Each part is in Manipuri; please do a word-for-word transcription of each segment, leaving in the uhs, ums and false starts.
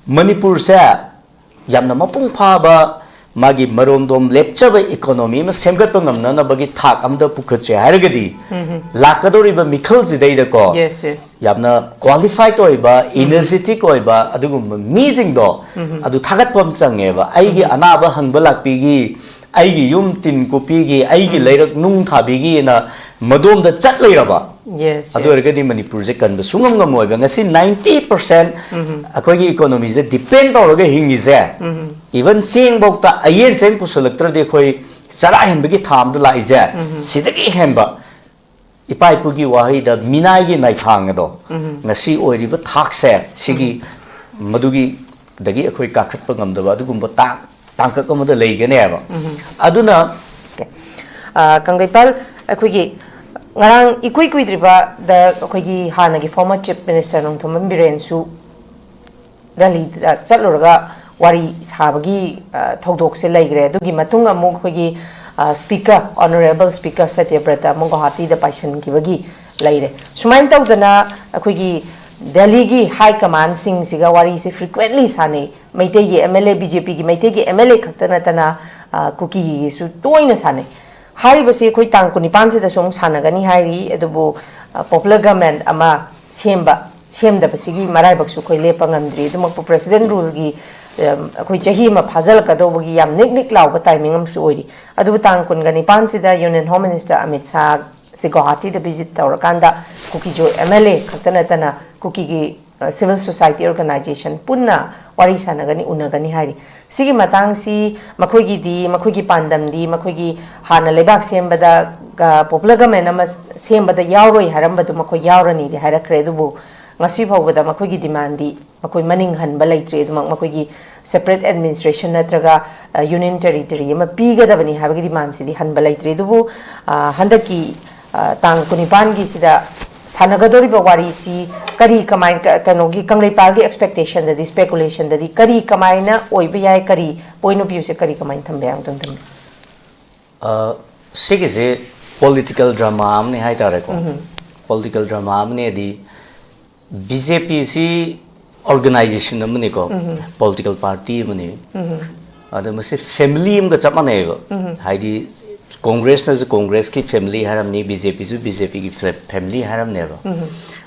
ꯃꯅꯤꯄꯨꯔꯁꯦ ꯌꯥꯝꯅ ꯃꯄꯨꯡ ꯐꯥꯕ, ꯃꯥꯒꯤ ꯃꯔꯣꯝꯗꯣꯝ ꯂꯦꯞꯆꯕ ꯏꯀꯣꯅꯣꯃꯤ ꯑꯃ ꯁꯦꯝꯒꯠꯄ ꯉꯝꯅꯅꯕꯒꯤ ꯊꯥꯛ ꯑꯃꯗ ꯄꯨꯈꯠꯁꯦ ꯍꯥꯏꯔꯒꯗꯤ, ꯂꯥꯛꯀꯗꯧꯔꯤꯕ ꯃꯤꯈꯜꯁꯤꯗꯩꯗꯀꯣ, ꯌꯦꯁ ꯌꯦꯁ ꯌꯥꯝꯅ ꯀ꯭ꯋꯥꯂꯤꯐꯥꯏꯠ ꯑꯣꯏꯕ, ꯏꯅꯔꯖꯦꯇꯤꯛ ꯑꯣꯏꯕ ꯑꯗꯨꯒꯨꯝꯕ ꯃꯤꯁꯤꯡꯗꯣ ꯑꯗꯨ ꯊꯥꯒꯠꯄ ꯑꯃ ꯆꯪꯉꯦꯕ꯫ ꯑꯩꯒꯤ ꯑꯅꯥꯕ ꯍꯪꯕ ꯂꯥꯛꯄꯤꯒꯤ, ꯑꯩꯒꯤ ꯌꯨꯝ ꯇꯤꯟ ꯀꯨꯞꯄꯤꯒꯤ, ꯑꯩꯒꯤ ꯂꯩꯔꯛ ꯅꯨꯡ ꯊꯥꯕꯤꯒꯤꯅ ꯃꯗꯣꯝꯗ ꯆꯠ ꯂꯩꯔꯕ, ꯌꯦꯁ ꯑꯗꯨ ꯑꯣꯏꯔꯒꯗꯤ ꯃꯅꯤꯄꯨꯔꯁꯦ ꯀꯟꯕ ꯁꯨꯡꯉꯝ ꯉꯝꯃꯣꯏꯕ꯫ ꯉꯁꯤ ꯅꯥꯏꯟꯇꯤ ꯄꯥꯔꯁꯦꯟ ꯑꯩꯈꯣꯏꯒꯤ ꯏꯀꯣꯅꯣꯃꯤꯁꯦ ꯗꯤꯄꯦꯟ ꯇꯧꯔꯒ ꯍꯤꯡꯉꯤꯁꯦ, ꯏꯚꯟ ꯆꯦꯡꯐꯧꯗ ꯑꯌꯦꯟ ꯆꯦꯡ ꯄꯨꯁꯜꯂꯛꯇ꯭ꯔꯗꯤ ꯑꯩꯈꯣꯏ ꯆꯔꯥ ꯍꯦꯟꯕꯒꯤ ꯊꯥ ꯑꯃꯗ ꯂꯥꯛꯏꯁꯦ, ꯁꯤꯗꯒꯤ ꯍꯦꯟꯕ ꯏꯄꯥ ꯏꯄꯨꯒꯤ ꯋꯥꯍꯩꯗ ꯃꯤꯅꯥꯏꯒꯤ ꯅꯥꯏꯊꯥꯡ ꯑꯗꯣ ꯉꯁꯤ ꯑꯣꯏꯔꯤꯕ ꯊꯥꯛꯁꯦ ꯁꯤꯒꯤ ꯃꯗꯨꯒꯤꯗꯒꯤ ꯑꯩꯈꯣꯏ ꯀꯥꯈꯠꯄ ꯉꯝꯗꯕ ꯑꯗꯨꯒꯨꯝꯕ ꯇꯥꯡ ꯇꯥꯡꯀꯛ ꯑꯃꯗ ꯂꯩꯒꯅꯦꯕ꯫ ꯑꯗꯨꯅ ꯑ, ꯀꯪꯂꯩꯄꯥꯜ, ꯑꯩꯈꯣꯏꯒꯤ ꯉꯔꯥꯡ ꯏꯀꯨꯏ ꯀꯨꯏꯗ꯭ꯔꯤꯕꯗ ꯑꯩꯈꯣꯏꯒꯤ ꯍꯥꯟꯅꯒꯤ former chief minister ꯅꯣꯡꯊꯣꯝꯕꯝ ꯕꯤꯔꯦꯟꯁꯨ ꯗꯦꯜꯂꯤꯗ ꯆꯠꯂꯨꯔꯒ ꯋꯥꯔꯤ ꯁꯥꯕꯒꯤ ꯑ, ꯊꯧꯗꯣꯛꯁꯦ ꯂꯩꯈ꯭ꯔꯦ꯫ ꯑꯗꯨꯒꯤ ꯃꯇꯨꯡ ꯑꯃꯨꯛ ꯑꯩꯈꯣꯏꯒꯤ ꯑ, speaker, honourable speaker ꯁꯇ꯭ꯌꯕ꯭ꯔꯇ ꯑꯃꯨꯛ ꯒꯨꯋꯥꯍꯥꯇꯤꯗ ꯄꯥꯏꯁꯟꯈꯤꯕꯒꯤ ꯂꯩꯔꯦ꯫ ꯁꯨꯃꯥꯏꯅ ꯇꯧꯗꯅ ꯑꯩꯈꯣꯏꯒꯤ ꯗꯦꯜꯂꯤꯒꯤ high command ꯁꯤꯡꯁꯤꯒ ꯋꯥꯔꯤꯁꯦ frequently ꯁꯥꯟꯅꯩ꯫ ꯃꯩꯇꯩꯒꯤ MLA, BJPꯒꯤ ꯃꯩꯇꯩꯒꯤ MLA ꯈꯛꯇ ꯅꯠꯇꯅ ꯑ, ꯀꯨꯀꯤꯒꯤꯁꯨ ꯇꯣꯏꯅ ꯁꯥꯟꯅꯩ꯫ ꯍꯥꯏꯔꯤꯕꯁꯤ ꯑꯩꯈꯣꯏ ꯇꯥꯡ ꯀꯨꯟꯅꯤꯄꯥꯟꯁꯤꯗꯁꯨ ꯑꯃꯨꯛ ꯁꯥꯟꯅꯒꯅꯤ ꯍꯥꯏꯔꯤ꯫ ꯑꯗꯨꯕꯨ ꯑ, popular government ꯑꯃ ꯁꯦꯝꯕ ꯁꯦꯝꯗꯕꯁꯤꯒꯤ ꯃꯔꯥꯏꯕꯛꯁꯨ ꯑꯩꯈꯣꯏ ꯂꯦꯞꯄ ꯉꯝꯗ꯭ꯔꯤ꯫ ꯑꯗꯨꯃꯛꯄꯨ president ruleꯒꯤ ꯑ, ꯑꯩꯈꯣꯏ ꯆꯍꯤ ꯑꯃ ꯐꯥꯖꯤꯜꯂꯛꯀꯗꯧꯕꯒꯤ ꯌꯥꯝ ꯅꯤꯛ ꯅꯤꯛ ꯂꯥꯎꯕ timing ꯑꯃꯁꯨ ꯑꯣꯏꯔꯤ꯫ ꯑꯗꯨꯕꯨ ꯇꯥꯡ ꯀꯨꯟꯒ ꯅꯤꯄꯥꯟꯁꯤꯗ Union Home Minister Amit ꯁꯥꯍꯁꯤ ꯒꯨꯋꯥꯍꯥꯇꯤꯗ visit ꯇꯧꯔꯀꯥꯟꯗ ꯀꯨꯀꯤꯖꯣ MLA ꯈꯛꯇ ꯅꯠꯇꯅ ꯀꯨꯀꯤꯒꯤ ꯑ, civil society organisation ꯄꯨꯟꯅ ꯋꯥꯔꯤ ꯁꯥꯟꯅꯒꯅꯤ, ꯎꯅꯒꯅꯤ ꯍꯥꯏꯔꯤ꯫ ꯁꯤꯒꯤ ꯃꯇꯥꯡꯁꯤ ꯃꯈꯣꯏꯒꯤꯗꯤ, ꯃꯈꯣꯏꯒꯤ ꯄꯥꯟꯗꯝꯗꯤ, ꯃꯈꯣꯏꯒꯤ ꯍꯥꯟꯅ ꯂꯩꯕꯥꯛ ꯁꯦꯝꯕꯗ, ꯑ, popular government ꯑꯃ ꯁꯦꯝꯕꯗ ꯌꯥꯎꯔꯣꯏ ꯍꯥꯏꯔꯝꯕꯗꯨ ꯃꯈꯣꯏ ꯌꯥꯎꯔꯅꯤꯗꯤ ꯍꯥꯏꯔꯛꯈ꯭ꯔꯦ꯫ ꯑꯗꯨꯕꯨ ꯉꯁꯤ ꯐꯥꯎꯕꯗ ꯃꯈꯣꯏꯒꯤ demandꯗꯤ ꯃꯈꯣꯏ ꯃꯅꯤꯡ ꯍꯟꯕ ꯂꯩꯇ꯭ꯔꯤ꯫ ꯑꯗꯨꯃꯛ ꯃꯈꯣꯏꯒꯤ separate administration ꯅꯠꯇ꯭ꯔꯒ, ꯑ, union territory ꯑꯃ ꯄꯤꯒꯗꯕꯅꯤ ꯍꯥꯏꯕꯒꯤ demandꯁꯤꯗꯤ ꯍꯟꯕ ꯂꯩꯇ꯭ꯔꯤ꯫ ꯑꯗꯨꯕꯨ, ꯑ, ꯍꯟꯗꯛꯀꯤ ꯑ, ꯇꯥꯡ ꯀꯨꯟꯅꯤꯄꯥꯟꯒꯤꯁꯤꯗ ꯁꯥꯟꯅꯒꯗꯧꯔꯤꯕ ꯋꯥꯔꯤꯁꯤ ꯀꯔꯤ ꯀꯃꯥꯏ-, ꯀ-, ꯀꯩꯅꯣꯒꯤ ꯀꯪꯂꯩꯄꯥꯜꯒꯤ expectationꯗꯗꯤ, speculationꯗꯗꯤ ꯀꯔꯤ ꯀꯃꯥꯏꯅ ꯑꯣꯏꯕ ꯌꯥꯏ, ꯀꯔꯤ point of viewꯁꯦ ꯀꯔꯤ ꯀꯃꯥꯏꯅ ꯊꯝꯕ ꯌꯥꯏ ꯑꯝꯇꯪ ꯊꯝꯕꯤꯌꯨ꯫ ꯑ, ꯁꯤꯒꯤꯁꯦ political drama ꯑꯃꯅꯤ ꯍꯥꯏꯇꯥꯔꯦꯀꯣ꯫ Political drama ꯑꯃꯅꯤ ꯍꯥꯏꯗꯤ BJPꯁꯤ ꯑꯣꯔꯒꯅꯥꯏꯖꯦꯁꯟ ꯑꯃꯅꯤꯀꯣ, ꯄꯣꯂꯤꯇꯤꯀꯦꯜ ꯄꯥꯔꯇꯤ ꯑꯃꯅꯤ꯫ ꯑꯗꯣ ꯃꯁꯤ ꯐꯦꯃꯤꯂꯤ ꯑꯃꯒ ꯆꯞ ꯃꯥꯟꯅꯩꯑꯕ꯫ ꯍꯥꯏꯗꯤ ꯀꯣꯡꯒ꯭ꯔꯦꯁꯅꯁꯨ ꯀꯣꯡꯒ꯭ꯔꯦꯁꯀꯤ ꯐꯦꯃꯤꯂꯤ ꯍꯥꯏꯔꯝꯅꯤ, ꯕꯤ ꯖꯦ ꯄꯤꯁꯨ ꯕꯤ ꯖꯦ ꯄꯤꯒꯤ ꯐꯦꯃꯤꯂꯤ ꯍꯥꯏꯔꯝꯅꯦꯕ꯫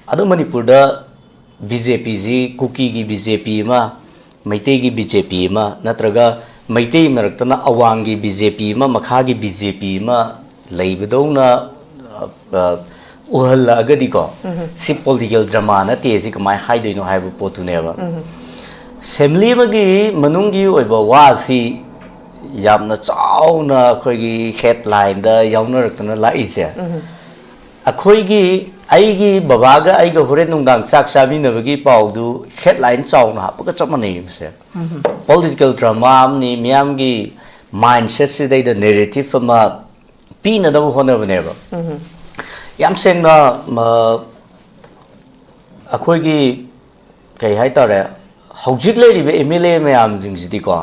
ꯑꯗꯣ ꯃꯅꯤꯄꯨꯔꯗ ꯕꯤ ꯖꯦ ꯄꯤꯁꯤ ꯀꯨꯀꯤꯒꯤ ꯕꯤ ꯖꯦ ꯄꯤ ꯑꯃ, ꯃꯩꯇꯩꯒꯤ ꯕꯤ ꯖꯦ ꯄꯤ ꯑꯃ, ꯅꯠꯇ꯭ꯔꯒ ꯃꯩꯇꯩ ꯃꯔꯛꯇꯅ ꯑꯋꯥꯡꯒꯤ ꯕꯤ ꯖꯦ ꯄꯤ ꯑꯃ, ꯃꯈꯥꯒꯤ ꯕꯤ ꯖꯦ ꯄꯤ ꯑꯃ ꯂꯩꯕꯗꯧꯅ, ꯑ, ꯑ, ꯎꯍꯜꯂꯛꯑꯒꯗꯤꯀꯣ, ꯁꯤ ꯄꯣꯂꯤꯇꯤꯀꯦꯜ ꯗ꯭ꯔꯃꯥ ꯅꯠꯇꯦ, ꯁꯤ ꯀꯃꯥꯏꯅ ꯍꯥꯏꯗꯣꯏꯅꯣ ꯍꯥꯏꯕ ꯄꯣꯠꯇꯨꯅꯦꯕ꯫ ꯐꯦꯃꯤꯂꯤ ꯑꯃꯒꯤ ꯃꯅꯨꯡꯒꯤ ꯑꯣꯏꯕ ꯋꯥꯁꯤ ꯌꯥꯝꯅ ꯆꯥꯎꯅ ꯑꯩꯈꯣꯏꯒꯤ ꯍꯦꯗꯂꯥꯏꯟꯗ ꯌꯥꯎꯅꯔꯛꯇꯅ ꯂꯥꯛꯏꯁꯦ, ꯑꯩꯈꯣꯏꯒꯤ, ꯑꯩꯒꯤ ꯕꯕꯥꯒ ꯑꯩꯒ ꯍꯣꯔꯦꯟ ꯅꯨꯡꯗꯥꯡ ꯆꯥꯛ ꯆꯥꯃꯤꯟꯅꯕꯒꯤ ꯄꯥꯎꯗꯨ ꯍꯦꯗꯂꯥꯏꯟ ꯆꯥꯎꯅ ꯍꯥꯞꯄꯒ ꯆꯞ ꯃꯥꯟꯅꯩ꯫ ꯃꯁꯦ ꯄꯣꯂꯤꯇꯤꯀꯦꯜ ꯗ꯭ꯔꯃꯥ ꯑꯃꯅꯤ, ꯃꯤꯌꯥꯝꯒꯤ ꯃꯥꯏꯟꯁꯦꯠꯁꯤꯗꯩꯗ ꯅꯦꯔꯦꯇꯤꯞ ꯑꯃ ꯄꯤꯅꯅꯕ ꯍꯣꯠꯅꯕꯅꯦꯕ꯫ ꯌꯥꯝ ꯁꯦꯡꯅ, ꯃ, ꯑꯩꯈꯣꯏꯒꯤ, ꯀꯩ ꯍꯥꯏꯇꯥꯔꯦ, ꯍꯧꯖꯤꯛ ꯂꯩꯔꯤꯕ ꯑꯦꯝ ꯑꯦꯜ ꯑꯦ ꯃꯌꯥꯝꯁꯤꯡꯁꯤꯗꯤꯀꯣ,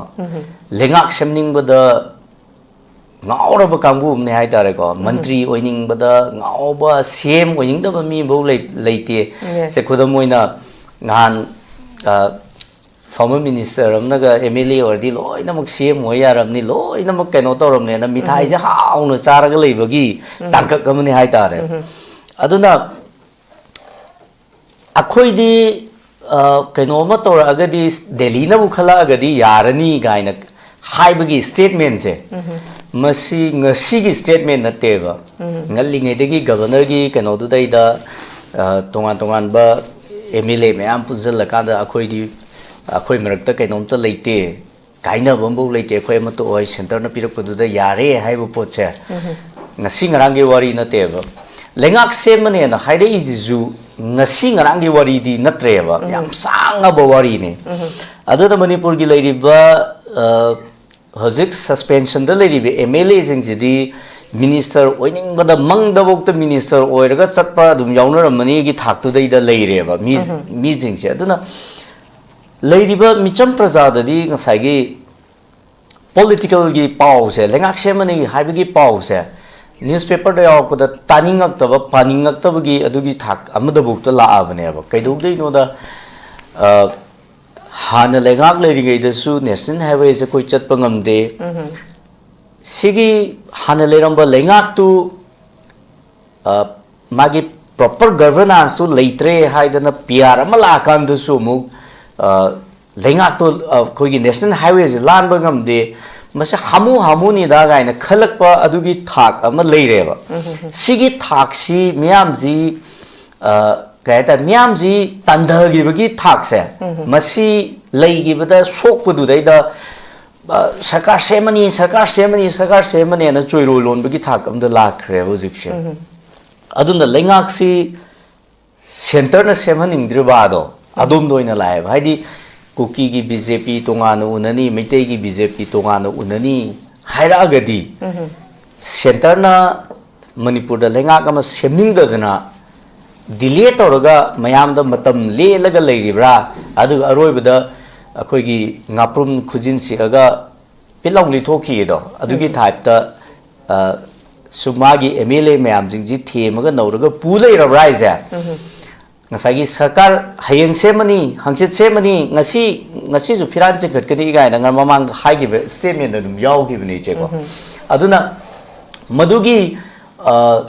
ꯂꯩꯉꯥꯛ ꯁꯦꯝꯅꯤꯡꯕꯗ ꯉꯥꯎꯔꯕ ꯀꯥꯡꯕꯨ ꯑꯃꯅꯦ ꯍꯥꯏꯇꯥꯔꯦꯀꯣ꯫ ꯃꯟꯇ꯭ꯔꯤ ꯑꯣꯏꯅꯤꯡꯕꯗ ꯉꯥꯎꯕ, ꯁꯤ ꯑꯦꯝ ꯑꯣꯏꯅꯤꯡꯗꯕ ꯃꯤꯐꯧ ꯂꯩ-, ꯂꯩꯇꯦ꯫ Yes. ꯁꯦ, ꯈꯨꯗꯝ ꯑꯣꯏꯅ, ꯅꯍꯥꯟ, ꯑ, ꯐꯣꯔꯃꯔ ꯃꯤꯅꯤꯁꯇꯔ ꯑꯃꯅꯒ ꯑꯦꯝ ꯑꯦꯜ ꯑꯦ ꯑꯣꯏꯔꯗꯤ ꯂꯣꯏꯅꯃꯛ ꯁꯤ ꯑꯦꯝ ꯑꯣꯏ ꯌꯥꯔꯕꯅꯤ, ꯂꯣꯏꯅꯃꯛ ꯀꯩꯅꯣ ꯇꯧꯔꯕꯅꯦꯅ ꯃꯤꯊꯥꯏꯁꯦ ꯍꯥꯎꯅ ꯆꯥꯔꯒ ꯂꯩꯕꯒꯤ ꯇꯥꯡꯀꯛ ꯑꯃꯅꯤ ꯍꯥꯏꯇꯥꯔꯦ꯫ ꯑꯗꯨꯅ ꯑꯩꯈꯣꯏꯗꯤ, ꯑ, ꯀꯩꯅꯣ ꯑꯃ ꯇꯧꯔꯛꯑꯒꯗꯤ, ꯗꯦꯜꯂꯤꯅꯕꯨ ꯈꯜꯂꯛꯑꯒꯗꯤ ꯌꯥꯔꯅꯤ ꯀꯥꯏꯅ ꯍꯥꯏꯕꯒꯤ ꯁ꯭ꯇꯦꯠꯃꯦꯟꯁꯦ, ꯃꯁꯤ ꯉꯁꯤꯒꯤ ꯁ꯭ꯇꯦꯠꯃꯦꯟ ꯅꯠꯇꯦꯕ꯫ ꯉꯜꯂꯤꯉꯩꯗꯒꯤ ꯒꯕꯔꯅꯔꯒꯤ ꯀꯩꯅꯣꯗꯨꯗꯩꯗ, ꯑ, ꯇꯣꯉꯥꯟ ꯇꯣꯉꯥꯟꯕ ꯑꯦꯝ ꯑꯦꯜ ꯑꯦ ꯃꯌꯥꯝ ꯄꯨꯟꯁꯤꯜꯂꯀꯥꯟꯗ ꯑꯩꯈꯣꯏꯗꯤ, ꯑꯩꯈꯣꯏ ꯃꯔꯛꯇ ꯀꯩꯅꯣꯝꯇ ꯂꯩꯇꯦ, ꯀꯥꯏꯅꯕ ꯑꯃꯐꯥꯎ ꯂꯩꯇꯦ, ꯑꯩꯈꯣꯏ ꯑꯃꯠꯇ ꯑꯣꯏ, ꯁꯦꯟꯇꯔꯅ ꯄꯤꯔꯛꯄꯗꯨꯗ ꯌꯥꯔꯦ ꯍꯥꯏꯕ ꯄꯣꯠꯁꯦ ꯉꯁꯤ ꯉꯔꯥꯡꯒꯤ ꯋꯥꯔꯤ ꯅꯠꯇꯦꯕ꯫ ꯂꯩꯉꯥꯛ ꯁꯦꯝꯃꯅꯦꯅ ꯍꯥꯏꯔꯛꯏꯁꯤꯁꯨ ꯉꯁꯤ ꯉꯔꯥꯡꯒꯤ ꯋꯥꯔꯤꯗꯤ ꯅꯠꯇ꯭ꯔꯦꯕ, ꯌꯥꯝ ꯁꯥꯡꯉꯕ ꯋꯥꯔꯤꯅꯤ꯫ ꯑꯗꯨꯅ ꯃꯅꯤꯄꯨꯔꯒꯤ ꯂꯩꯔꯤꯕ, ꯑ, ꯍꯧꯖꯤꯛ ꯁꯁꯄꯦꯟꯁꯟꯗ ꯂꯩꯔꯤꯕ ꯑꯦꯝ ꯑꯦꯜ ꯑꯦꯁꯤꯡꯁꯤꯗꯤ ꯃꯤꯅꯤꯁꯇꯔ ꯑꯣꯏꯅꯤꯡꯕꯗ, ꯃꯪꯗꯐꯥꯎꯗ ꯃꯤꯅꯤꯁꯇꯔ ꯑꯣꯏꯔꯒ ꯆꯠꯄ ꯑꯗꯨꯝ ꯌꯥꯎꯅꯔꯝꯃꯅꯤꯒꯤ ꯊꯥꯛꯇꯨꯗꯩꯗ ꯂꯩꯔꯦꯕ ꯃꯤ-, ꯃꯤꯁꯤꯡꯁꯦ꯫ ꯑꯗꯨꯅ ꯂꯩꯔꯤꯕ ꯃꯤꯆꯝ ꯄ꯭ꯔꯖꯥꯗꯗꯤ ꯉꯁꯥꯏꯒꯤ ꯄꯣꯂꯤꯇꯤꯀꯦꯜꯒꯤ ꯄꯥꯎꯁꯦ, ꯂꯩꯉꯥꯛ ꯁꯦꯝꯃꯅꯤ ꯍꯥꯏꯕꯒꯤ ꯄꯥꯎꯁꯦ ꯅ꯭ꯌꯨꯁꯄꯦꯄꯔꯗ ꯌꯥꯎꯔꯛꯄꯗ ꯇꯥꯅꯤꯡꯉꯛꯇꯕ, ꯄꯥꯅꯤꯡꯉꯛꯇꯕꯒꯤ ꯑꯗꯨꯒꯤ ꯊꯥꯛ ꯑꯃꯗꯐꯥꯎꯗ ꯂꯥꯛꯑꯕꯅꯦꯕ꯫ ꯀꯩꯗꯧꯗꯣꯏꯅꯣꯗ, ꯑ, ꯍꯥꯟꯅ ꯂꯩꯉꯥꯛ ꯂꯩꯔꯤꯉꯩꯗꯁꯨ ꯅꯦꯁꯅꯦꯜ ꯍꯥꯏꯋꯦꯁꯦ ꯑꯩꯈꯣꯏ ꯆꯠꯄ ꯉꯝꯗꯦ꯫ ꯁꯤꯒꯤ ꯍꯥꯟꯅ ꯂꯩꯔꯝꯕ ꯂꯩꯉꯥꯛꯇꯨ, ꯑ, ꯃꯥꯒꯤ ꯄ꯭ꯔꯣꯄꯔ ꯒꯚꯔꯅꯥꯟꯁꯇꯨ ꯂꯩꯇ꯭ꯔꯦ ꯍꯥꯏꯗꯅ ꯄꯤ ꯑꯥꯔ ꯑꯃ ꯂꯥꯛꯑꯀꯥꯟꯗꯁꯨ ꯑꯃꯨꯛ, ꯑ, ꯂꯩꯉꯥꯛꯇꯣ, ꯑ, ꯑꯩꯈꯣꯏꯒꯤ ꯅꯦꯁꯅꯦꯜ ꯍꯥꯏꯋꯦꯁꯦ ꯂꯥꯟꯕ ꯉꯝꯗꯦ꯫ ꯃꯁꯤ ꯍꯥꯃꯨ ꯍꯥꯃꯨꯅꯤꯗ ꯀꯥꯏꯅ ꯈꯜꯂꯛꯄ ꯑꯗꯨꯒꯤ ꯊꯥꯛ ꯑꯃ ꯂꯩꯔꯦꯕ꯫ ꯁꯤꯒꯤ ꯊꯥꯛꯁꯤ ꯃꯤꯌꯥꯝꯁꯤ, ꯑ, ꯀꯩ ꯍꯥꯏꯇꯥꯔꯦ, ꯃꯤꯌꯥꯝꯁꯤ ꯇꯟꯊꯈꯤꯕꯒꯤ ꯊꯥꯛꯁꯦ, ꯃꯁꯤ ꯂꯩꯈꯤꯕꯗ ꯁꯣꯛꯄꯗꯨꯗꯩꯗ, ꯑ, ꯁꯔꯀꯥꯔ ꯁꯦꯝꯃꯅꯤ, ꯁꯔꯀꯥꯔ ꯁꯦꯝꯃꯅꯤ, ꯁꯔꯀꯥꯔ ꯁꯦꯝꯃꯅꯤꯅ ꯆꯣꯏꯔꯣꯜ ꯂꯣꯟꯕꯒꯤ ꯊꯥꯛ ꯑꯃꯗ ꯂꯥꯛꯈ꯭ꯔꯦꯕ ꯍꯧꯖꯤꯛꯁꯦ꯫ ꯑꯗꯨꯅ ꯂꯩꯉꯥꯛꯁꯤ ꯁꯦꯟꯇꯔꯅ ꯁꯦꯝꯍꯟꯅꯤꯡꯗ꯭ꯔꯤꯕꯗꯣ ꯑꯗꯣꯝꯗ ꯑꯣꯏꯅ ꯂꯥꯛꯑꯦꯕ꯫ ꯍꯥꯏꯗꯤ ꯀꯨꯀꯤꯒꯤ ꯕꯤ ꯖꯦ ꯄꯤ ꯇꯣꯉꯥꯟꯅ ꯎꯅꯅꯤ, ꯃꯩꯇꯩꯒꯤ ꯕꯤ ꯖꯦ ꯄꯤ ꯇꯣꯉꯥꯟꯅ ꯎꯅꯅꯤ ꯍꯥꯏꯔꯛꯑꯒꯗꯤ, ꯁꯦꯟꯇꯔꯅ ꯃꯅꯤꯄꯨꯔꯗ ꯂꯩꯉꯥꯛ ꯑꯃ ꯁꯦꯝꯅꯤꯡꯗꯗꯅ ꯗꯤꯂꯦ ꯇꯧꯔꯒ ꯃꯌꯥꯝꯗ ꯃꯇꯝ ꯂꯦꯜꯂꯒ ꯂꯩꯔꯤꯕ꯭ꯔꯥ? ꯑꯗꯨꯒ ꯑꯔꯣꯏꯕꯗ ꯑꯩꯈꯣꯏꯒꯤ ꯉꯥꯄ꯭ꯔꯨꯝ ꯈꯨꯖꯤꯟ ꯁꯤꯛꯑꯒ ꯄꯤꯠ ꯂꯥꯎ ꯂꯤꯊꯣꯛꯈꯤꯌꯦꯗꯣ, ꯑꯗꯨꯒꯤ ꯎꯝ꯫ ꯇꯥꯏꯞꯇ, ꯑ, ꯁꯨꯝ ꯃꯥꯒꯤ ꯑꯦꯝ ꯑꯦꯜ ꯑꯦ ꯃꯌꯥꯝꯁꯤꯡꯁꯤ ꯊꯦꯝꯃꯒ ꯅꯧꯔꯒ ꯄꯨ ꯂꯩꯔꯕ꯭ꯔꯥ ꯍꯥꯏꯁꯦ? ꯎꯝ꯫ ꯉꯁꯥꯏꯒꯤ ꯁꯔꯀꯥꯔ ꯍꯌꯦꯡ ꯁꯦꯝꯃꯅꯤ, ꯍꯪꯆꯤꯠ ꯁꯦꯝꯃꯅꯤ, ꯉꯁꯤ, ꯉꯁꯤꯁꯨ ꯐꯤꯔꯥꯟ ꯆꯤꯡꯈꯠꯀꯅꯤ ꯀꯥꯏꯅ ꯉ-, ꯃꯃꯥꯡꯗ ꯍꯥꯏꯈꯤꯕ ꯁ꯭ꯇꯦꯠꯃꯦꯟꯗ ꯑꯗꯨꯝ ꯌꯥꯎꯈꯤꯕꯅꯤ, ꯏꯆꯦꯀꯣ꯫ ꯎꯝ꯫ ꯑꯗꯨꯅ ꯃꯗꯨꯒꯤ, ꯑ,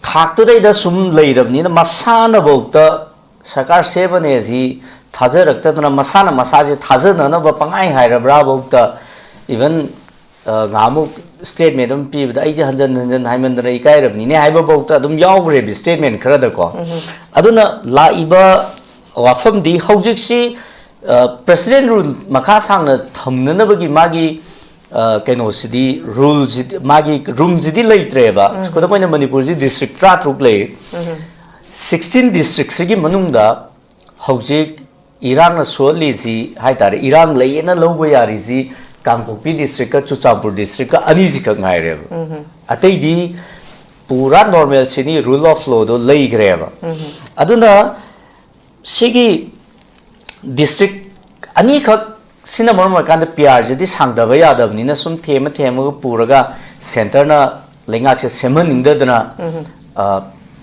ꯊꯥꯛꯇꯨꯗꯩꯗ ꯁꯨꯝ ꯂꯩꯔꯕꯅꯤꯅ ꯃꯁꯥꯅꯐꯧꯗ ꯁꯔꯀꯥꯔ ꯁꯦꯝꯃꯅꯤ ꯑꯁꯤ ꯊꯥꯖꯔꯛꯇꯗꯅ ꯃꯁꯥꯅ ꯃꯁꯥꯁꯦ ꯊꯥꯖꯅꯅꯕ ꯄꯪꯍꯥꯏ ꯍꯥꯏꯔꯕ꯭ꯔꯥꯐꯧꯗ, even, ꯑ, ꯉꯍꯥꯟꯃꯨꯛ ꯁ꯭ꯇꯦꯠꯃꯦꯟ ꯑꯃ ꯄꯤꯕꯗ ꯑꯩꯁꯦ ꯍꯟꯖꯟ ꯍꯟꯖꯟ ꯍꯥꯏꯃꯟꯗꯅ ꯏꯀꯥꯏꯔꯕꯅꯤꯅꯦ ꯍꯥꯏꯕꯐꯧꯗ ꯑꯗꯨꯝ ꯌꯥꯎꯈ꯭ꯔꯦꯕ ꯁ꯭ꯇꯦꯠꯃꯦꯟ ꯈꯔꯗꯀꯣ꯫ ꯎꯝ꯫ ꯑꯗꯨꯅ ꯂꯥꯛꯏꯕ ꯋꯥꯐꯝꯗꯤ ꯍꯧꯖꯤꯛꯁꯤ, ꯑ, ꯄ꯭ꯔꯦꯁꯤꯗꯦꯟ ꯔꯨꯜ ꯃꯈꯥ ꯁꯥꯡꯅ ꯊꯝꯅꯅꯕꯒꯤ ꯃꯥꯒꯤ, ꯑ, ꯀꯩꯅꯣꯁꯤꯗꯤ, ꯔꯨꯜꯁꯤꯗꯤ, ꯃꯥꯒꯤ ꯔꯨꯝꯁꯤꯗꯤ ꯂꯩꯇ꯭ꯔꯦꯕ꯫ ꯎꯝ꯫ ꯈꯨꯗꯝ ꯑꯣꯏꯅ ꯃꯅꯤꯄꯨꯔꯁꯤ ꯗꯤꯁꯇ꯭ꯔꯤꯛ ꯇꯔꯥꯇꯔꯨꯛ ꯂꯩ꯫ ꯎꯝ꯫ ꯁꯤꯛꯁꯇꯤꯟ ꯗꯤꯁꯇ꯭ꯔꯤꯛꯁꯤꯒꯤ ꯃꯅꯨꯡꯗ ꯍꯧꯖꯤꯛ ꯏꯔꯥꯡꯅ ꯁꯣꯛꯍꯜꯂꯤꯁꯤ ꯍꯥꯏꯇꯥꯔꯦ, ꯏꯔꯥꯡ ꯂꯩꯌꯦꯅ ꯂꯧꯕ ꯌꯥꯔꯤꯁꯤ ꯀꯥꯡꯄꯣꯛꯄꯤ ꯗꯤꯁꯇ꯭ꯔꯤꯛꯀ ꯆꯨꯔꯆꯥꯟꯄꯨꯔ ꯗꯤꯁꯇ꯭ꯔꯤꯛꯀ ꯑꯅꯤꯁꯤꯈꯛ ꯉꯥꯏꯔꯦꯕ꯫ ꯎꯝ꯫ ꯑꯇꯩꯗꯤ ꯄꯨꯔꯥ ꯅꯣꯔꯃꯦꯜꯁꯤꯅꯤ, ꯔꯨꯜ ꯑꯣꯐ ꯂꯣꯗꯣ ꯂꯩꯈ꯭ꯔꯦꯕ꯫ ꯎꯝ꯫ ꯑꯗꯨꯅ ꯁꯤꯒꯤ ꯗꯤꯁꯇ꯭ꯔꯤꯛ ꯑꯅꯤꯈꯛ ꯁꯤꯅ ꯃꯔꯝ ꯑꯣꯏꯔꯀꯥꯟꯗ ꯄꯤ ꯑꯥꯔꯁꯤꯗꯤ ꯁꯥꯡꯗꯕ ꯌꯥꯗꯕꯅꯤꯅ ꯁꯨꯝ ꯊꯦꯝꯃ ꯊꯦꯝꯃꯒ ꯄꯨꯔꯒ ꯁꯦꯟꯇꯔꯅ ꯂꯩꯉꯥꯛꯁꯦ ꯁꯦꯝꯍꯟꯅꯤꯡꯗꯗꯅ, ꯎꯝ꯫ ꯑ,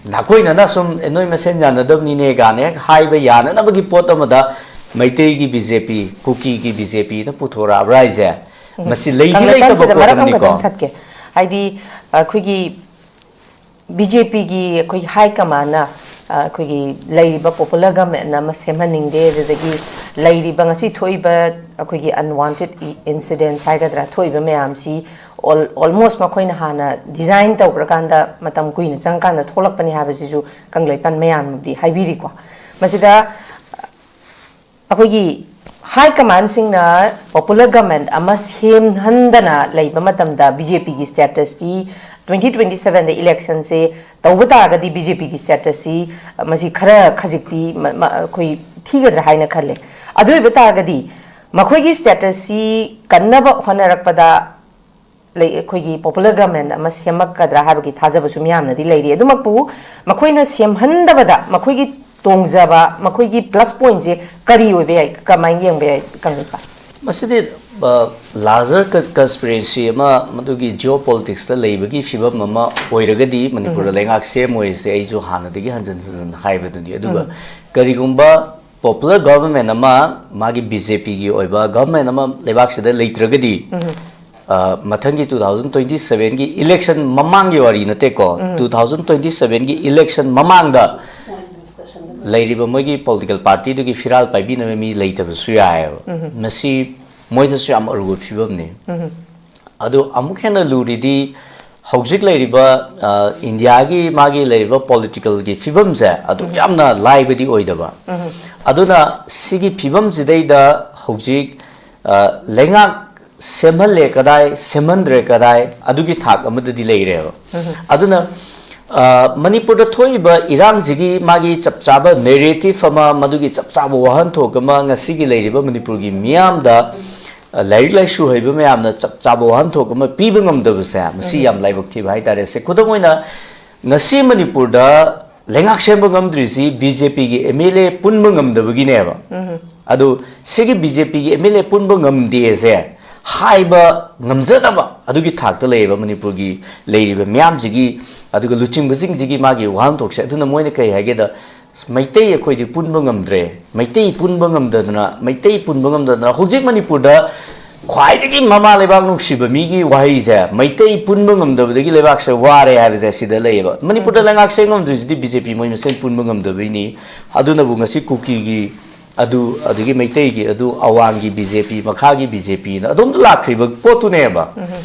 ꯅꯥꯀꯣꯏꯅꯅ ꯁꯨꯝ, "ꯑꯦ, ꯅꯣꯏ ꯃꯁꯦꯟ ꯌꯥꯅꯗꯕꯅꯤꯅꯦ" ꯀꯥꯏꯅ ꯍꯦꯛ ꯍꯥꯏꯕ ꯌꯥꯅꯅꯕꯒꯤ ꯄꯣꯠ ꯑꯃꯗ ꯃꯩꯇꯩꯒꯤ ꯕꯤ ꯖꯦ ꯄꯤ, ꯀꯨꯀꯤꯒꯤ ꯕꯤ ꯖꯦ ꯄꯤꯅ ꯄꯨꯊꯣꯔꯛꯑꯕ꯭ꯔꯥ ꯍꯥꯏꯁꯦ? ꯃꯁꯤ ꯂꯩꯗꯤ ꯂꯩꯇꯕ ꯀꯪꯂꯩꯄꯥꯟꯁꯤꯗ ꯄꯣꯠ ꯃꯔꯛ ꯑꯃꯅꯤꯀꯣ꯫ ꯑꯃꯈꯛꯇꯪ ꯊꯠꯀꯦ꯫ ꯍꯥꯏꯗꯤ, ꯑꯩꯈꯣꯏꯒꯤ ꯕꯤ ꯖꯦ ꯄꯤꯒꯤ ꯑꯩꯈꯣꯏ ꯍꯥꯏ ꯀꯃꯥꯟꯅ, ꯑ, ꯑꯩꯈꯣꯏꯒꯤ ꯂꯩꯔꯤꯕ ꯄꯣꯄꯨꯂꯔ ꯒꯃꯦꯟꯅ ꯑꯃ ꯁꯦꯝꯍꯟꯅꯤꯡꯗꯦ, ꯑꯗꯨꯗꯒꯤ ꯂꯩꯔꯤꯕ ꯉꯁꯤ ꯊꯣꯛꯏꯕ ꯑꯩꯈꯣꯏꯒꯤ ꯑꯟꯋꯥꯟꯇꯦꯠ ꯏꯟꯁꯤꯗꯦꯟꯁ ꯍꯥꯏꯒꯗ꯭ꯔꯥ, ꯊꯣꯛꯏꯕ ꯃꯌꯥꯝꯁꯤ ꯑꯣꯜ-, ꯑꯣꯜꯃꯣꯁ ꯃꯈꯣꯏꯅ ꯍꯥꯟꯅ ꯗꯤꯖꯥꯏꯟ ꯇꯧꯈ꯭ꯔꯀꯥꯟꯗ, ꯃꯇꯝ ꯀꯨꯏꯅ ꯆꯪꯀꯥꯟꯗ ꯊꯣꯛꯂꯛꯄꯅꯤ ꯍꯥꯏꯕꯁꯤꯁꯨ ꯀꯪꯂꯩꯄꯥꯟ ꯃꯌꯥꯝꯅꯗꯤ ꯍꯥꯏꯕꯤꯔꯤꯀꯣ꯫ ꯃꯁꯤꯗ ꯑꯩꯈꯣꯏꯒꯤ ꯍꯥꯏ ꯀꯃꯥꯟꯁꯤꯡꯅ ꯄꯣꯄꯨꯂꯔ ꯒꯃꯦꯟ ꯑꯃ ꯁꯦꯝꯍꯟꯗꯅ ꯂꯩꯕ ꯃꯇꯝꯗ ꯕꯤ ꯖꯦ ꯄꯤꯒꯤ ꯁ꯭ꯇꯦꯇꯁꯇꯤ, ꯇ꯭ꯋꯦꯟꯇꯤ ꯇ꯭ꯋꯦꯟꯇꯤ ꯁꯕꯦꯟꯗ ꯏꯂꯦꯛꯁꯟꯁꯦ ꯇꯧꯕ ꯇꯥꯔꯒꯗꯤ ꯕꯤ ꯖꯦ ꯄꯤꯒꯤ ꯁ꯭ꯇꯦꯇꯁꯁꯤ ꯃꯁꯤ ꯈꯔ ꯈꯖꯤꯛꯇꯤ ꯃ-, ꯃ-, ꯑꯩꯈꯣꯏ ꯊꯤꯒꯗ꯭ꯔꯥ ꯍꯥꯏꯅ ꯈꯜꯂꯦ꯫ ꯑꯗꯨ ꯑꯣꯏꯕ ꯇꯥꯔꯒꯗꯤ ꯃꯈꯣꯏꯒꯤ ꯁ꯭ꯇꯦꯇꯁꯁꯤ ꯀꯟꯅꯕ ꯍꯣꯠꯅꯔꯛꯄꯗ ꯂꯩ, ꯑꯩꯈꯣꯏꯒꯤ ꯄꯣꯄꯨꯂꯔ ꯒꯃꯦꯟ ꯑꯃ ꯁꯦꯝꯃꯛꯀꯗ꯭ꯔꯥ ꯍꯥꯏꯕꯒꯤ ꯊꯥꯖꯕꯁꯨ ꯃꯤꯌꯥꯝꯅꯗꯤ ꯂꯩꯔꯤ꯫ ꯑꯗꯨꯃꯛꯄꯨ ꯃꯈꯣꯏꯅ ꯁꯦꯝꯍꯟꯗꯕꯗ ꯃꯈꯣꯏꯒꯤ ꯇꯣꯡꯖꯕ, ꯃꯈꯣꯏꯒꯤ ꯄ꯭ꯂꯁ ꯄꯣꯏꯟꯁꯦ ꯀꯔꯤ ꯑꯣꯏꯕ ꯌꯥꯏ, ꯀꯃꯥꯏꯅ ꯌꯦꯡꯕ ꯌꯥꯏ, ꯀꯪꯂꯩꯄꯥꯛ? ꯃꯁꯤꯗꯤ, ꯑ, ꯂꯥꯔꯖꯔ ꯀ-, ꯀꯟꯁꯄꯤꯔꯦꯟꯁꯤ ꯑꯃ, ꯃꯗꯨꯒꯤ ꯖꯤꯑꯣ ꯄꯣꯂꯤꯇꯤꯛꯁꯇ ꯂꯩꯕꯒꯤ ꯐꯤꯕꯝ ꯑꯃ ꯑꯣꯏꯔꯒꯗꯤ ꯃꯅꯤꯄꯨꯔꯗ ꯎꯝ꯫ ꯂꯩꯉꯥꯛ ꯁꯦꯝꯃꯣꯏꯁꯦ ꯑꯩꯁꯨ ꯍꯥꯟꯅꯗꯒꯤ ꯍꯟꯖꯤꯟ ꯍꯟꯖꯤꯟ ꯍꯥꯏꯕꯗꯨꯅꯤ꯫ ꯑꯗꯨꯒ ꯎꯝ꯫ ꯀꯔꯤꯒꯨꯝꯕ ꯄꯣꯄꯨꯂꯔ ꯒꯚꯔꯟꯃꯦꯟ ꯑꯃ, ꯃꯥꯒꯤ ꯕꯤ ꯖꯦ ꯄꯤꯒꯤ ꯑꯣꯏꯕ ꯒꯚꯔꯟꯃꯦꯟ ꯑꯃ ꯂꯩꯕꯥꯛꯁꯤꯗ ꯂꯩꯇ꯭ꯔꯒꯗꯤ, ꯎꯝ꯫ ꯑ, ꯃꯊꯪꯒꯤ ꯇꯨ ꯊꯥꯎꯖꯟ ꯇ꯭ꯋꯦꯟꯇꯤ ꯁꯕꯦꯟꯒꯤ ꯏꯂꯦꯛꯁꯟ ꯃꯃꯥꯡꯒꯤ ꯋꯥꯔꯤ ꯅꯠꯇꯦꯀꯣ, ꯎꯝ꯫ ꯇꯨ ꯊꯥꯎꯖꯟ ꯇ꯭ꯋꯦꯟꯇꯤ ꯁꯕꯦꯟꯒꯤ ꯏꯂꯦꯛꯁꯟ ꯃꯃꯥꯡꯗ ꯂꯩꯔꯤꯕ ꯃꯣꯏꯒꯤ ꯄꯣꯂꯤꯇꯤꯀꯦꯜ ꯄꯥꯔꯇꯤꯗꯨꯒꯤ ꯐꯤꯔꯥꯜ ꯄꯥꯏꯕꯤꯅꯕ ꯃꯤ ꯂꯩꯇꯕꯁꯨ ꯌꯥꯏꯑꯕ꯫ ꯎꯝ꯫ ꯃꯁꯤ ꯃꯣꯏꯗꯁꯨ ꯌꯥꯝ ꯑꯔꯨꯕ ꯐꯤꯕꯝꯅꯤ꯫ ꯎꯝ꯫ ꯑꯗꯨ ꯑꯃꯨꯛ ꯍꯦꯟꯅ ꯂꯨꯔꯤꯗꯤ ꯍꯧꯖꯤꯛ ꯂꯩꯔꯤꯕ, ꯑ, ꯏꯟꯗꯤꯌꯥꯒꯤ ꯃꯥꯒꯤ ꯂꯩꯔꯤꯕ ꯄꯣꯂꯤꯇꯤꯀꯦꯜꯒꯤ ꯐꯤꯕꯝꯁꯦ ꯑꯗꯨꯛ ꯎꯝ꯫ ꯌꯥꯝꯅ ꯂꯥꯏꯕꯗꯤ ꯑꯣꯏꯗꯕ꯫ ꯎꯝ꯫ ꯑꯗꯨꯅ ꯁꯤꯒꯤ ꯐꯤꯕꯝꯁꯤꯗꯩꯗ ꯍꯧꯖꯤꯛ, ꯑ, ꯂꯩꯉꯥꯛ ꯁꯦꯝꯍꯜꯂꯦ ꯀꯗꯥꯏ, ꯁꯦꯝꯍꯟꯗ꯭ꯔꯦ ꯀꯗꯥꯏ, ꯑꯗꯨꯒꯤ ꯊꯥꯛ ꯑꯃꯗꯗꯤ ꯂꯩꯔꯦꯕ꯫ ꯎꯝ꯫ ꯑꯗꯨꯅ, ꯑ, ꯃꯅꯤꯄꯨꯔꯗ ꯊꯣꯛꯏꯕ ꯏꯔꯥꯡꯁꯤꯒꯤ ꯃꯥꯒꯤ ꯆꯞ ꯆꯥꯕ ꯅꯦꯔꯦꯇꯤꯚ ꯑꯃ, ꯃꯗꯨꯒꯤ ꯆꯞ ꯆꯥꯕ ꯋꯥꯍꯟꯊꯣꯛ ꯑꯃ ꯉꯁꯤꯒꯤ ꯂꯩꯔꯤꯕ ꯃꯅꯤꯄꯨꯔꯒꯤ ꯃꯤꯌꯥꯝꯗ, ꯑ, ꯂꯥꯏꯔꯤꯛ ꯂꯥꯏꯁꯨ ꯍꯩꯕ ꯃꯌꯥꯝꯅ ꯆꯞ ꯆꯥꯕ ꯋꯥꯍꯟꯊꯣꯛ ꯑꯃ ꯄꯤꯕ ꯉꯝꯗꯕꯁꯦ, ꯃꯁꯤ ꯎꯝ꯫ ꯌꯥꯝ ꯂꯥꯏꯕꯛ ꯊꯤꯕ ꯍꯥꯏꯇꯥꯔꯦ꯫ ꯁꯦ, ꯈꯨꯗꯝ ꯑꯣꯏꯅ, ꯉꯁꯤ ꯃꯅꯤꯄꯨꯔꯗ ꯂꯩꯉꯥꯛ ꯁꯦꯝꯕ ꯉꯝꯗ꯭ꯔꯤꯁꯤ ꯕꯤ ꯖꯦ ꯄꯤꯒꯤ ꯑꯦꯝ ꯑꯦꯜ ꯑꯦ ꯄꯨꯟꯕ ꯉꯝꯗꯕꯒꯤꯅꯦꯕ꯫ ꯎꯝ꯫ ꯑꯗꯨ ꯁꯤꯒꯤ ꯕꯤ ꯖꯦ ꯄꯤꯒꯤ ꯑꯦꯝ ꯑꯦꯜ ꯑꯦ ꯄꯨꯟꯕ ꯉꯝꯗꯦꯁꯦ ꯍꯥꯏꯕ ꯉꯝꯖꯗꯕ ꯑꯗꯨꯒꯤ ꯊꯥꯛꯇ ꯂꯩꯌꯦꯕ ꯃꯅꯤꯄꯨꯔꯒꯤ ꯂꯩꯔꯤꯕ ꯃꯤꯌꯥꯝꯁꯤꯒꯤ, ꯑꯗꯨꯒ ꯂꯨꯆꯤꯡꯕꯁꯤꯡꯁꯤꯒꯤ ꯃꯥꯒꯤ ꯋꯥꯍꯟꯊꯣꯛꯁꯦ, ꯑꯗꯨꯅ ꯃꯣꯏꯅ ꯀꯩ ꯍꯥꯏꯒꯦꯗ, "ꯃꯩꯇꯩ ꯑꯩꯈꯣꯏꯗꯤ ꯄꯨꯟꯕ ꯉꯝꯗ꯭ꯔꯦ, ꯃꯩꯇꯩ ꯄꯨꯟꯕ ꯉꯝꯗꯗꯅ, ꯃꯩꯇꯩ ꯄꯨꯟꯕ ꯉꯝꯗꯗꯅ ꯍꯧꯖꯤꯛ ꯃꯅꯤꯄꯨꯔꯗ ꯈ꯭ꯋꯥꯏꯗꯒꯤ ꯃꯃꯥ ꯂꯩꯕꯥꯛ ꯅꯨꯡꯁꯤꯕ ꯃꯤꯒꯤ ꯋꯥꯍꯩꯁꯦ, ꯃꯩꯇꯩ ꯄꯨꯟꯕ ꯉꯝꯗꯕꯗꯒꯤ ꯂꯩꯕꯥꯛꯁꯦ ꯋꯥꯔꯦ" ꯍꯥꯏꯕꯁꯦ ꯁꯤꯗ ꯂꯩꯌꯦꯕ꯫ ꯃꯅꯤꯄꯨꯔꯗ ꯂꯩꯉꯥꯛꯁꯦ ꯉꯝꯗ꯭ꯔꯤꯁꯤꯗꯤ ꯕꯤ ꯖꯦ ꯄꯤ ꯃꯣꯏ ꯃꯁꯦꯟ ꯄꯨꯟꯕ ꯉꯝꯗꯕꯩꯅꯤ꯫ ꯑꯗꯨꯅꯕꯨ ꯉꯁꯤ ꯀꯨꯀꯤꯒꯤ ꯑꯗꯨ, ꯑꯗꯒꯤ ꯃꯩꯇꯩꯒꯤ ꯑꯗꯨ, ꯑꯋꯥꯡꯒꯤ ꯕꯤ ꯖꯦ ꯄꯤ, ꯃꯈꯥꯒꯤ ꯕꯤ ꯖꯦ ꯄꯤꯅ ꯑꯗꯨꯝ ꯂꯥꯛꯈ꯭ꯔꯤꯕ ꯄꯣꯠꯇꯨꯅꯦꯕ꯫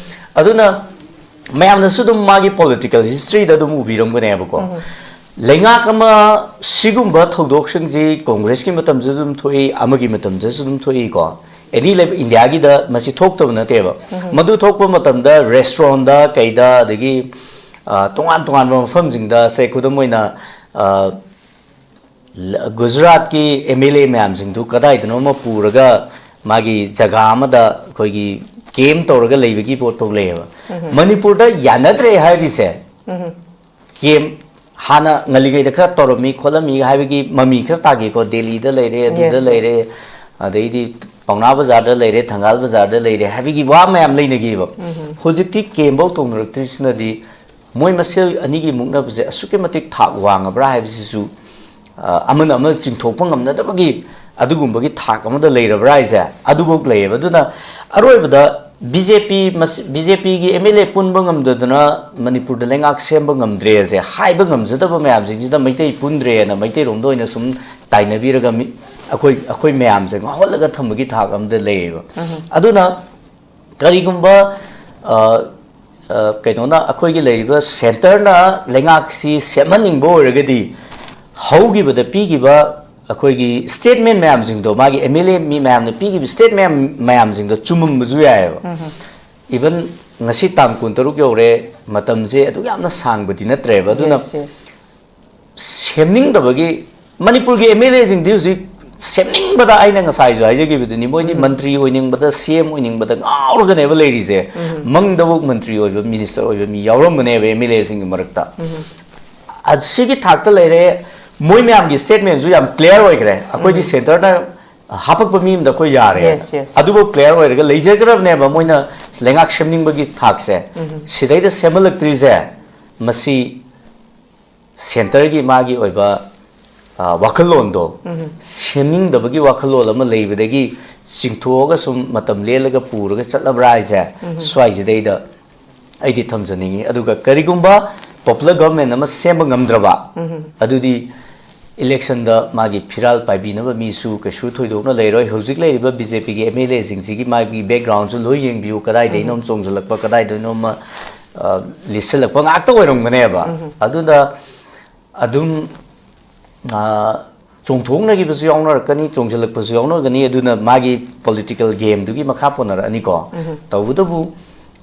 ꯑꯗꯨꯅ ꯃꯌꯥꯝꯅꯁꯨ ꯑꯗꯨꯝ ꯃꯥꯒꯤ ꯄꯣꯂꯤꯇꯤꯀꯦꯜ ꯍꯤꯁꯇ꯭ꯔꯤꯗ ꯑꯗꯨꯝ ꯎꯕꯤꯔꯝꯒꯅꯦꯕꯀꯣ꯫ ꯂꯩꯉꯥꯛ ꯑꯃ, ꯁꯤꯒꯨꯝꯕ ꯊꯧꯗꯣꯛꯁꯤꯡꯁꯤ ꯀꯣꯡꯒ꯭ꯔꯦꯁꯀꯤ ꯃꯇꯝꯗꯁꯨ ꯑꯗꯨꯝ ꯊꯣꯛꯏ, ꯑꯃꯒꯤ ꯃꯇꯝꯗꯁꯨ ꯑꯗꯨꯝ ꯊꯣꯛꯏꯀꯣ꯫ ꯑꯦꯅꯤ ꯂꯩꯕ, ꯏꯟꯗꯤꯌꯥꯒꯤꯗ ꯃꯁꯤ ꯊꯣꯛꯇꯕ ꯅꯠꯇꯦꯕ꯫ ꯃꯗꯨ ꯊꯣꯛꯄ ꯃꯇꯝꯗ ꯔꯦꯁꯇꯨꯔꯦꯟꯗ ꯀꯩꯗ, ꯑꯗꯒꯤ ꯑ, ꯇꯣꯉꯥꯟ ꯇꯣꯉꯥꯟꯕ ꯃꯐꯝꯁꯤꯡꯗ, ꯁꯦ, ꯈꯨꯗꯝ ꯑꯣꯏꯅ, ꯑ, ꯂ-, ꯒꯨꯖꯔꯥꯠꯀꯤ ꯑꯦꯝ ꯑꯦꯜ ꯑꯦ ꯃꯌꯥꯝꯁꯤꯡꯗꯨ ꯀꯗꯥꯏꯗꯅꯣ ꯑꯃ ꯄꯨꯔꯒ ꯃꯥꯒꯤ ꯖꯒꯥ ꯑꯃꯗ ꯑꯩꯈꯣꯏꯒꯤ ꯀꯦꯝ ꯇꯧꯔꯒ ꯂꯩꯕꯒꯤ ꯄꯣꯠ ꯐꯥꯎ ꯂꯩꯌꯦꯕ꯫ ꯃꯅꯤꯄꯨꯔꯗ ꯌꯥꯅꯗ꯭ꯔꯦ ꯍꯥꯏꯔꯤꯁꯦ, ꯀꯦꯝ ꯍꯥꯟꯅ ꯉꯜꯂꯤꯉꯩꯗ ꯈꯔ ꯇꯧꯔꯝꯃꯤ ꯈꯣꯠꯂꯝꯃꯤ ꯍꯥꯏꯕꯒꯤ ꯃꯃꯤ ꯈꯔ ꯇꯥꯒꯦꯀꯣ, ꯗꯦꯜꯂꯤꯗ ꯂꯩꯔꯦ, ꯑꯗꯨꯗ Yes, yes. ꯂꯩꯔꯦ, ꯑꯗꯩꯗꯤ ꯄꯥꯎꯅꯥ ꯕꯖꯥꯔꯗ ꯂꯩꯔꯦ, ꯊꯪꯒꯥꯜ ꯕꯖꯥꯔꯗ ꯂꯩꯔꯦ ꯍꯥꯏꯕꯒꯤ ꯋꯥ ꯃꯌꯥꯝ ꯂꯩꯅꯈꯤꯕ꯫ ꯍꯧꯖꯤꯛꯇꯤ ꯀꯦꯝꯐꯧ ꯇꯧꯅꯔꯛꯇ꯭ꯔꯤꯁꯤꯅꯗꯤ ꯃꯣꯏ ꯃꯁꯦꯜ ꯑꯅꯤꯒꯤ ꯃꯨꯛꯅꯕꯁꯦ ꯑꯁꯨꯛꯀꯤ ꯃꯇꯤꯛ ꯊꯥꯛ ꯋꯥꯡꯉꯕ꯭ꯔꯥ ꯍꯥꯏꯕꯁꯤꯁꯨ, ꯑ, ꯑꯃꯅ ꯑꯃ ꯆꯤꯡꯊꯣꯛꯄ ꯉꯝꯅꯗꯕꯒꯤ ꯑꯗꯨꯒꯨꯝꯕꯒꯤ ꯊꯥꯛ ꯑꯃꯗ ꯂꯩꯔꯕ꯭ꯔꯥ ꯍꯥꯏꯁꯦ, ꯑꯗꯨꯐꯧ ꯂꯩꯌꯦꯕ꯫ ꯑꯗꯨꯅ ꯑꯔꯣꯏꯕꯗ ꯕꯤ ꯖꯦ ꯄꯤ ꯃꯁ-, ꯕꯤ ꯖꯦ ꯄꯤꯒꯤ ꯑꯦꯝ ꯑꯦꯜ ꯑꯦ ꯄꯨꯟꯕ ꯉꯝꯗꯗꯅ ꯃꯅꯤꯄꯨꯔꯗ ꯂꯩꯉꯥꯛ ꯁꯦꯝꯕ ꯉꯝꯗ꯭ꯔꯦꯁꯦ ꯍꯥꯏꯕ ꯉꯝꯖꯗꯕ ꯃꯌꯥꯝꯁꯤꯡꯁꯤꯗ ꯃꯩꯇꯩ ꯄꯨꯟꯗ꯭ꯔꯦꯅ ꯃꯩꯇꯩꯔꯣꯝꯗ ꯑꯣꯏꯅ ꯁꯨꯝ ꯇꯥꯏꯅꯕꯤꯔꯒ ꯃꯤ-, ꯑꯩꯈꯣꯏ, ꯑꯩꯈꯣꯏ ꯃꯌꯥꯝꯁꯦ ꯉꯥꯎꯍꯜꯂꯒ ꯊꯝꯕꯒꯤ ꯊꯥꯛ ꯑꯃꯗ ꯂꯩꯌꯦꯕ꯫ ꯑꯗꯨꯅ ꯀꯔꯤꯒꯨꯝꯕ, ꯑ, ꯑ, ꯀꯩꯅꯣꯅ, ꯑꯩꯈꯣꯏꯒꯤ ꯂꯩꯔꯤꯕ ꯁꯦꯟꯇꯔꯅ ꯂꯩꯉꯥꯛꯁꯤ ꯁꯦꯝꯍꯟꯅꯤꯡꯕ ꯑꯣꯏꯔꯒꯗꯤ ꯍꯧꯈꯤꯕꯗ ꯄꯤꯈꯤꯕ ꯑꯩꯈꯣꯏꯒꯤ ꯁ꯭ꯇꯦꯠꯃꯦꯟ ꯃꯌꯥꯝꯁꯤꯡꯗꯣ, ꯃꯥꯒꯤ ꯑꯦꯝ ꯑꯦꯜ ꯑꯦ ꯃꯤ ꯃꯌꯥꯝꯅ ꯄꯤꯈꯤꯕ ꯁ꯭ꯇꯦꯠꯃꯦꯟ ꯃꯌꯥꯝꯁꯤꯡꯗꯣ ꯆꯨꯝꯃꯝꯕꯁꯨ ꯌꯥꯏꯑꯕ꯫ ꯏꯚꯟ ꯉꯁꯤ ꯇꯥꯡ ꯀꯨꯟꯇꯔꯨꯛ ꯌꯧꯔꯦ, ꯃꯇꯝꯁꯦ ꯑꯗꯨꯛ ꯌꯥꯝꯅ ꯁꯥꯡꯕꯗꯤ ꯅꯠꯇ꯭ꯔꯦꯕ꯫ ꯑꯗꯨꯅ Yes, yes. ꯁꯦꯝꯅꯤꯡꯗꯕꯒꯤ, ꯃꯅꯤꯄꯨꯔꯒꯤ ꯑꯦꯝ ꯑꯦꯜ ꯑꯦꯁꯤꯡꯗꯤ ꯍꯧꯖꯤꯛ ꯁꯦꯝꯅꯤꯡꯕꯗ, ꯑꯩꯅ ꯉꯁꯥꯏꯁꯨ ꯍꯥꯏꯖꯈꯤꯕꯗꯨꯅꯤ, ꯃꯣꯏꯗꯤ ꯎꯝ꯫ ꯃꯟꯇ꯭ꯔꯤ ꯑꯣꯏꯅꯤꯡꯕꯗ, ꯁꯤ ꯑꯦꯝ ꯑꯣꯏꯅꯤꯡꯕꯗ ꯉꯥꯎꯔꯒꯅꯦꯕ ꯂꯩꯔꯤꯁꯦ꯫ ꯎꯝ꯫ ꯃꯪꯗꯐꯧ ꯃꯟꯇ꯭ꯔꯤ ꯑꯣꯏꯕ, ꯃꯤꯅꯤꯁꯇꯔ ꯑꯣꯏꯕ ꯃꯤ ꯌꯥꯎꯔꯝꯕꯅꯦꯕ ꯑꯦꯝ ꯑꯦꯜ ꯑꯦꯁꯤꯡꯒꯤ ꯃꯔꯛꯇ꯫ ꯎꯝ꯫ ꯑꯁꯤꯒꯤ ꯊꯥꯛꯇ ꯂꯩꯔꯦ꯫ ꯃꯣꯏ ꯃꯌꯥꯝꯒꯤ ꯁ꯭ꯇꯦꯠꯃꯦꯟꯁꯨ ꯌꯥꯝ ꯀ꯭ꯂꯤꯌꯥꯔ ꯑꯣꯏꯈ꯭ꯔꯦ, "ꯑꯩꯈꯣꯏꯗꯤ ꯎꯝ꯫ ꯁꯦꯟꯇꯔꯅ ꯍꯥꯄꯛꯄ ꯃꯤ ꯑꯃꯗ ꯑꯩꯈꯣꯏ ꯌꯥꯔꯦ"꯫ Yes, yes. ꯑꯗꯨꯐꯥꯎ ꯀ꯭ꯂꯤꯌꯥꯔ ꯑꯣꯏꯔꯒ ꯂꯩꯖꯈ꯭ꯔꯕꯅꯦꯕ ꯃꯣꯏꯅ ꯂꯩꯉꯥꯛ ꯁꯦꯝꯅꯤꯡꯕꯒꯤ ꯊꯥꯛꯁꯦ꯫ ꯎꯝ꯫ ꯁꯤꯗꯩꯗ ꯁꯦꯝꯍꯜꯂꯛꯇ꯭ꯔꯤꯁꯦ ꯃꯁꯤ ꯁꯦꯟꯇꯔꯒꯤ ꯃꯥꯒꯤ ꯑꯣꯏꯕ, ꯑ, ꯋꯥꯈꯜꯂꯣꯟꯗꯣ ꯁꯦꯝꯅꯤꯡꯗꯕꯒꯤ ꯋꯥꯈꯜꯂꯣꯟ ꯑꯃ ꯂꯩꯕꯗꯒꯤ ꯆꯤꯡꯊꯣꯛꯑꯒ ꯁꯨꯝ ꯃꯇꯝ ꯂꯦꯜꯂꯒ ꯄꯨꯔꯒ ꯆꯠꯂꯕ꯭ꯔꯥ ꯍꯥꯏꯁꯦ ꯁ꯭ꯋꯥꯏꯁꯤꯗꯩꯗ ꯑꯩꯗꯤ ꯊꯝꯖꯅꯤꯡꯉꯤ꯫ ꯑꯗꯨꯒ ꯀꯔꯤꯒꯨꯝꯕ popular government ꯑꯃ ꯁꯦꯝꯕ ꯉꯝꯗ꯭ꯔꯕ, ꯑꯗꯨꯗꯤ ꯏꯂꯦꯛꯁꯟꯗ ꯃꯥꯒꯤ ꯐꯤꯔꯥꯜ ꯄꯥꯏꯕꯤꯅꯕ ꯃꯤꯁꯨ ꯀꯩꯁꯨ ꯊꯣꯏꯗꯣꯛꯅ ꯂꯩꯔꯣꯏ꯫ ꯍꯧꯖꯤꯛ ꯂꯩꯔꯤꯕ BJPꯒꯤ MLAꯁꯤꯡꯁꯤꯒꯤ ꯃꯥꯒꯤ backgroundꯁꯨ ꯂꯣꯏ ꯌꯦꯡꯕꯤꯌꯨ, ꯀꯗꯥꯏꯗꯩꯅꯣꯝ ꯆꯣꯡꯁꯤꯜꯂꯛꯄ, ꯀꯗꯥꯏꯗꯩꯅꯣꯝꯃ, ꯑ, ꯂꯤꯠꯁꯤꯜꯂꯛꯄ ꯉꯥꯛꯇ ꯑꯣꯏꯔꯝꯒꯅꯦꯕ꯫ ꯑꯗꯨꯅ ꯑꯗꯨꯝ, ꯑ, ꯆꯣꯡꯊꯣꯛꯅꯈꯤꯕꯁꯨ ꯌꯥꯎꯅꯔꯛꯀꯅꯤ, ꯆꯣꯡꯁꯤꯜꯂꯛꯄꯁꯨ ꯌꯥꯎꯅꯔꯛꯀꯅꯤ꯫ ꯑꯗꯨꯅ ꯃꯥꯒꯤ political gameꯗꯨꯒꯤ ꯃꯈꯥ ꯄꯣꯟꯅꯔꯛꯑꯅꯤꯀꯣ꯫ ꯇꯧꯕꯇꯕꯨ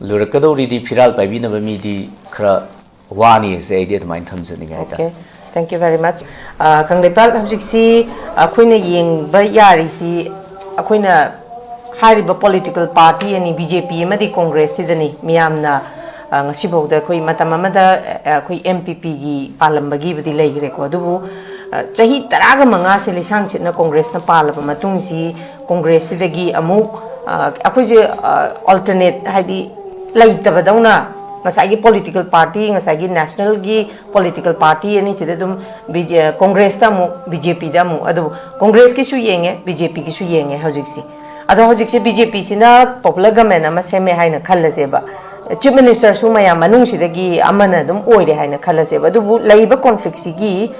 ꯂꯨꯔꯛꯀꯗꯧꯔꯤꯗꯤ ꯐꯤꯔꯥꯜ ꯄꯥꯏꯕꯤꯅꯕ ꯃꯤꯗꯤ ꯈꯔ ꯋꯥꯅꯤ ꯍꯥꯏꯁꯦ ꯑꯩꯗꯤ ꯑꯗꯨꯃꯥꯏꯅ ꯊꯝꯖꯅꯤꯡꯉꯦ ꯍꯥꯏꯇꯥꯔꯦ꯫ Okay, thank you very much. ꯑ, ꯀꯪꯂꯩꯄꯥꯛ, ꯍꯧꯖꯤꯛꯁꯤ ꯑꯩꯈꯣꯏꯅ ꯌꯦꯡꯕ ꯌꯥꯔꯤꯁꯤ, ꯑꯩꯈꯣꯏꯅ ꯍꯥꯏꯔꯤꯕ political party ꯑꯅꯤ, BJP ꯑꯃꯗꯤ Congressꯁꯤꯗꯅꯤ ꯃꯤꯌꯥꯝꯅ, ꯑ, ꯉꯁꯤꯐꯥꯎꯗ ꯑꯩꯈꯣꯏ ꯃꯇꯝ ꯑꯃꯗ, ꯑ, ꯑꯩꯈꯣꯏ MPPꯒꯤ ꯄꯥꯜꯂꯝꯕꯒꯤꯕꯨꯗꯤ ꯂꯩꯈ꯭ꯔꯦꯀꯣ꯫ ꯑꯗꯨꯕꯨ, ꯑ, ꯆꯍꯤ ꯇꯔꯥꯒ ꯃꯉꯥꯁꯦ ꯂꯩꯁꯥꯡ ꯁꯤꯠꯅ Congressꯅ ꯄꯥꯜꯂꯕ ꯃꯇꯨꯡꯁꯤ, Congressꯁꯤꯗꯒꯤ ꯑꯃꯨꯛ, ꯑ, ꯑꯩꯈꯣꯏꯁꯦ, ꯑ, alternate, ꯍꯥꯏꯗꯤ ꯂꯩꯇꯕꯗꯧꯅ, ꯉꯁꯥꯏꯒꯤ political party, ꯉꯁꯥꯏꯒꯤ nationalꯒꯤ political party ꯑꯅꯤꯁꯤꯗ ꯑꯗꯨꯝ BJ, Congressꯇ ꯑꯃꯨꯛ, BJPꯗ ꯑꯃꯨꯛ, ꯑꯗꯨꯕꯨ Congressꯀꯤꯁꯨ ꯌꯦꯡꯉꯦ, BJPꯒꯤꯁꯨ ꯌꯦꯡꯉꯦ ꯍꯧꯖꯤꯛꯁꯤ꯫ ꯑꯗꯣ ꯍꯧꯖꯤꯛꯁꯦ BJPꯁꯤꯅ popular government ꯑꯃ ꯁꯦꯝꯃꯦ ꯍꯥꯏꯅ ꯈꯜꯂꯁꯦꯕ, Chief Ministerꯁꯨ ꯃꯌꯥꯝ ꯃꯅꯨꯡꯁꯤꯗꯒꯤ ꯑꯃꯅ ꯑꯗꯨꯝ ꯑꯣꯏꯔꯦ ꯍꯥꯏꯅ ꯈꯜꯂꯁꯦꯕ꯫ ꯑꯗꯨꯕꯨ ꯂꯩꯔꯤꯕ conflictꯁꯤꯒꯤ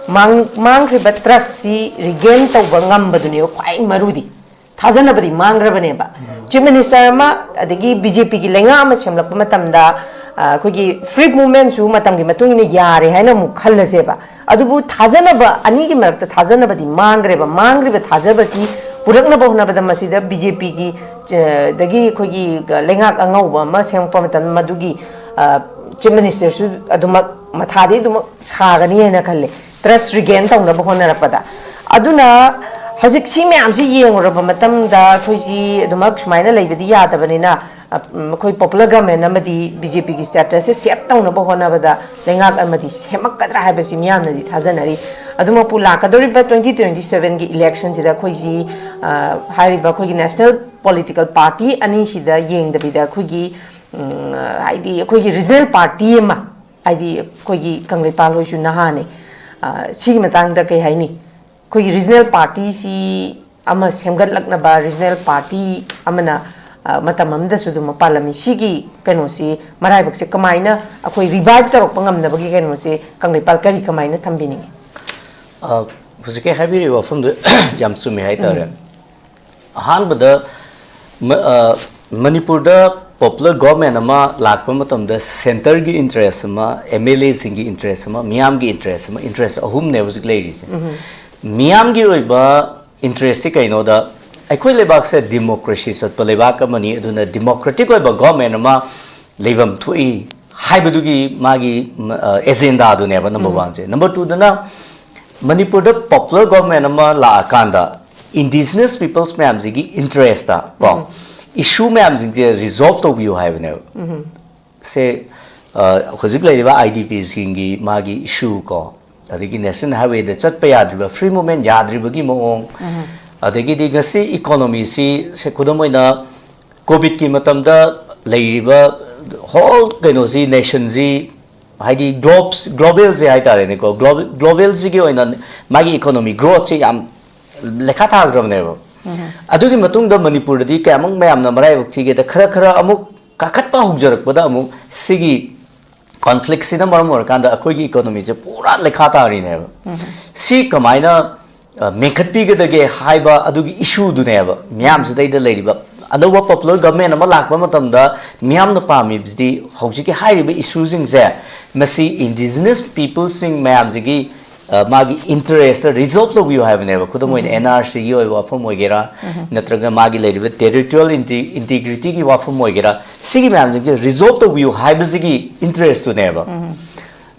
ꯃꯥꯡ-, ꯃꯥꯡꯈ꯭ꯔꯤꯕ trustꯁꯤ regain ꯇꯧꯕ ꯉꯝꯕꯗꯨꯅꯦꯕ ꯈ꯭ꯋꯥꯏ ꯃꯔꯨꯗꯤ꯫ ꯊꯥꯖꯅꯕꯗꯤ ꯃꯥꯡꯈ꯭ꯔꯕꯅꯦꯕ꯫ Chief Minister ꯑꯃ, ꯑꯗꯒꯤ BJPꯒꯤ ꯂꯩꯉꯥꯛ ꯑꯃ ꯁꯦꯝꯂꯛꯄ ꯃꯇꯝꯗ, ꯑ, ꯑꯩꯈꯣꯏꯒꯤ free movementꯁꯨ ꯃꯇꯝꯒꯤ ꯃꯇꯨꯡ ꯏꯟꯅ ꯌꯥꯔꯦ ꯍꯥꯏꯅ ꯑꯃꯨꯛ ꯈꯜꯂꯁꯦꯕ꯫ ꯑꯗꯨꯕꯨ ꯊꯥꯖꯅꯕ, ꯑꯅꯤꯒꯤ ꯃꯔꯛꯇ ꯊꯥꯖꯅꯕꯗꯤ ꯃꯥꯡꯈ꯭ꯔꯦꯕ꯫ ꯃꯥꯡꯈ꯭ꯔꯤꯕ ꯊꯥꯖꯕꯁꯤ ꯄꯨꯔꯛꯅꯕ ꯍꯣꯠꯅꯕꯗ ꯃꯁꯤꯗ BJPꯒꯤ, ꯑ, ꯗꯒꯤ ꯑꯩꯈꯣꯏꯒꯤ ꯂꯩꯉꯥꯛ ꯑꯉꯧꯕ ꯑꯃ ꯁꯦꯝꯃꯛꯄ ꯃꯇꯝꯗ ꯃꯗꯨꯒꯤ, ꯑ, Chief Ministerꯁꯨ ꯑꯗꯨꯃꯛ ꯃꯊꯥꯗꯤ ꯑꯗꯨꯃꯛ ꯁꯥꯒꯅꯤ ꯍꯥꯏꯅ ꯈꯜꯂꯦ, trust regain ꯇꯧꯅꯕ ꯍꯣꯠꯅꯔꯛꯄꯗ꯫ ꯑꯗꯨꯅ ꯍꯧꯖꯤꯛ ꯁꯤ ꯃꯌꯥꯝꯁꯤ ꯌꯦꯡꯉꯨꯔꯕ ꯃꯇꯝꯗ ꯑꯩꯈꯣꯏꯁꯤ ꯑꯗꯨꯃꯛ ꯁꯨꯃꯥꯏꯅ ꯂꯩꯕꯗꯤ ꯌꯥꯗꯕꯅꯤꯅ, ꯑ, ꯑꯩꯈꯣꯏ popular government ꯑꯃꯗꯤ BJPꯒꯤ statusꯁꯦ save ꯇꯧꯅꯕ ꯍꯣꯠꯅꯕꯗ ꯂꯩꯉꯥꯛ ꯑꯃꯗꯤ ꯁꯦꯝꯃꯛꯀꯗ꯭ꯔꯥ ꯍꯥꯏꯕꯁꯤ ꯃꯤꯌꯥꯝꯅꯗꯤ ꯊꯥꯖꯅꯔꯤ꯫ ꯑꯗꯨꯃꯛꯄꯨ ꯂꯥꯛꯀꯗꯧꯔꯤꯕ twenty twenty sevenꯒꯤ electionꯁꯤꯗ ꯑꯩꯈꯣꯏꯁꯤ, ꯑ, ꯍꯥꯏꯔꯤꯕ ꯑꯩꯈꯣꯏꯒꯤ national political party ꯑꯅꯤꯁꯤꯗ ꯌꯦꯡꯗꯕꯤꯗ ꯑꯩꯈꯣꯏꯒꯤ, ꯎꯝ, ꯍꯥꯏꯗꯤ ꯑꯩꯈꯣꯏꯒꯤ regional party ꯑꯃ, ꯍꯥꯏꯗꯤ ꯑꯩꯈꯣꯏꯒꯤ ꯀꯪꯂꯩꯄꯥꯜ ꯍꯣꯏꯁꯨ ꯅꯍꯥꯅꯦ꯫ ꯑ, ꯁꯤꯒꯤ ꯃꯇꯥꯡꯗ ꯀꯩ ꯍꯥꯏꯅꯤ? ꯑꯩꯈꯣꯏꯒꯤ regional partyꯁꯤ ꯑꯃ ꯁꯦꯝꯒꯠꯂꯛꯅꯕ, regional party ꯑꯃꯅ, ꯑ, ꯃꯇꯝ ꯑꯃꯗꯁꯨ ꯑꯗꯨꯝ ꯄꯥꯜꯂꯝꯃꯤ꯫ ꯁꯤꯒꯤ ꯀꯩꯅꯣꯁꯤ, ꯃꯔꯥꯏꯕꯛꯁꯦ ꯀꯃꯥꯏꯅ ꯑꯩꯈꯣꯏ revive ꯇꯧꯔꯛꯄ ꯉꯝꯅꯕꯒꯤ ꯀꯩꯅꯣꯁꯤ ꯀꯪꯂꯩꯄꯥꯜ ꯀꯔꯤ ꯀꯃꯥꯏꯅ ꯊꯝꯕꯤꯅꯤꯡꯉꯤ? ꯑ, ꯍꯧꯖꯤꯛꯀꯤ ꯍꯥꯏꯕꯤꯔꯤꯕ ꯋꯥꯐꯝꯗꯨ ꯌꯥꯝ ꯆꯨꯝꯃꯤ ꯍꯥꯏꯇꯥꯔꯦ꯫ ꯎꯝ꯫ ꯑꯍꯥꯟꯕꯗ ꯃ-, ꯑ, ꯃꯅꯤꯄꯨꯔꯗ popular government ꯑꯃ ꯂꯥꯛꯄ ꯃꯇꯝꯗ centreꯒꯤ interest ꯑꯃ, MLAꯁꯤꯡꯒꯤ interest ꯑꯃ, ꯃꯤꯌꯥꯝꯒꯤ interest ꯑꯃ, interest ꯑꯍꯨꯝꯅꯦꯕ ꯍꯧꯖꯤꯛ ꯂꯩꯔꯤꯁꯦ꯫ ꯎꯝ꯫ ꯃꯤꯌꯥꯝꯒꯤ ꯑꯣꯏꯕ interestꯁꯤ ꯀꯩꯅꯣꯗ, ꯑꯩꯈꯣꯏ ꯂꯩꯕꯥꯛꯁꯦ democracy ꯆꯠꯄ ꯂꯩꯕꯥꯛ ꯑꯃꯅꯤ, ꯑꯗꯨꯅ democratic ꯑꯣꯏꯕ government ꯑꯃ ꯂꯩꯐꯝ ꯊꯣꯛꯏ ꯍꯥꯏꯕꯗꯨꯒꯤ ꯃꯥꯒꯤ, ꯃ-, ꯑ, agendaꯗꯨꯅꯦꯕ number ꯎꯝ꯫ oneꯁꯦ꯫ Number twoꯗꯅ ꯃꯅꯤꯄꯨꯔꯗ popular government ꯑꯃ ꯂꯥꯛꯑꯀꯥꯟꯗ indigenous peoples ꯃꯌꯥꯝꯁꯤꯒꯤ interestꯇ ꯀꯣ, ꯎꯝ꯫ issue ꯃꯌꯥꯝꯁꯤꯡꯁꯦ resolve ꯇꯧꯕꯤꯌꯨ ꯍꯥꯏꯕꯅꯦꯕ꯫ ꯎꯝ꯫ ꯁꯦ, ꯑ, ꯍꯧꯖꯤꯛ ꯂꯩꯔꯤꯕ IDPꯁꯤꯡꯒꯤ ꯃꯥꯒꯤ issue ꯀꯣ, ꯑꯗꯒꯤ national highwayꯗ ꯆꯠꯄ ꯌꯥꯗ꯭ꯔꯤꯕ, free movement ꯌꯥꯗ꯭ꯔꯤꯕꯒꯤ ꯃꯑꯣꯡ, ꯎꯝ꯫ ꯑꯗꯒꯤꯗꯤ ꯉꯁꯤ economyꯁꯤ, ꯁꯦ, ꯈꯨꯗꯝ ꯑꯣꯏꯅ COVIDꯀꯤ ꯃꯇꯝꯗ ꯂꯩꯔꯤꯕ whole ꯀꯩꯅꯣꯁꯤ, nationꯁꯤ, ꯍꯥꯏꯗꯤ globes-, globalꯁꯦ ꯍꯥꯏꯇꯥꯔꯦꯅꯦꯀꯣ, global-, globalꯁꯤꯒꯤ ꯑꯣꯏꯅ ꯃꯥꯒꯤ economy growthꯁꯦ ꯌꯥꯝ ꯂꯩꯈꯥ ꯊꯥꯈ꯭ꯔꯕꯅꯦꯕ꯫ ꯎꯝ꯫ ꯑꯗꯨꯒꯤ ꯃꯇꯨꯡꯗ ꯃꯅꯤꯄꯨꯔꯗꯗꯤ ꯀꯌꯥꯃꯨꯛ ꯃꯌꯥꯝꯅ ꯃꯔꯥꯏꯕꯛ ꯊꯤꯒꯦꯗ, ꯈꯔ ꯈꯔ ꯑꯃꯨꯛ ꯀꯥꯈꯠꯄ ꯍꯧꯖꯔꯛꯄꯗ ꯑꯃꯨꯛ ꯁꯤꯒꯤ conflictꯁꯤꯅ ꯃꯔꯝ ꯑꯣꯏꯔꯀꯥꯟꯗ ꯑꯩꯈꯣꯏꯒꯤ economyꯁꯦ ꯄꯨꯔꯥ ꯂꯩꯈꯥ ꯇꯥꯔꯤꯅꯦꯕ꯫ ꯎꯝ꯫ ꯁꯤ ꯀꯃꯥꯏꯅ, ꯑ, ꯃꯦꯟꯈꯠꯄꯤꯒꯗꯒꯦ ꯍꯥꯏꯕ ꯑꯗꯨꯒꯤ issueꯗꯨꯅꯦꯕ ꯃꯤꯌꯥꯝꯁꯤꯗꯩꯗ ꯂꯩꯔꯤꯕ꯫ ꯑꯅꯧꯕ popular government ꯑꯃ ꯂꯥꯛꯄ ꯃꯇꯝꯗ ꯃꯤꯌꯥꯝꯅ ꯄꯥꯝꯃꯤꯕꯁꯤꯗꯤ ꯍꯧꯖꯤꯛꯀꯤ ꯍꯥꯏꯔꯤꯕ issueꯁꯤꯡꯁꯦ, ꯃꯁꯤ indigenous peoplesꯁꯤꯡ ꯃꯌꯥꯝꯁꯤꯒꯤ, ꯑ, ꯃꯥꯒꯤ interestꯇ resolve ꯇꯧꯕꯤꯌꯨ ꯍꯥꯏꯕꯅꯦꯕ꯫ ꯈꯨꯗꯝ ꯑꯣꯏꯅ ꯎꯝ꯫ NRCꯒꯤ ꯑꯣꯏꯕ ꯋꯥꯐꯝ ꯑꯣꯏꯒꯦꯔꯥ, ꯎꯝ꯫ ꯅꯠꯇ꯭ꯔꯒ ꯃꯥꯒꯤ ꯂꯩꯔꯤꯕ territorial inte-, integrityꯒꯤ ꯋꯥꯐꯝ ꯑꯣꯏꯒꯦꯔꯥ, ꯁꯤꯒꯤ ꯃꯌꯥꯝꯁꯤꯡꯁꯦ resolve ꯇꯧꯕꯤꯌꯨ ꯍꯥꯏꯕꯁꯤꯒꯤ interestꯇꯨꯅꯦꯕ꯫ ꯎꯝ꯫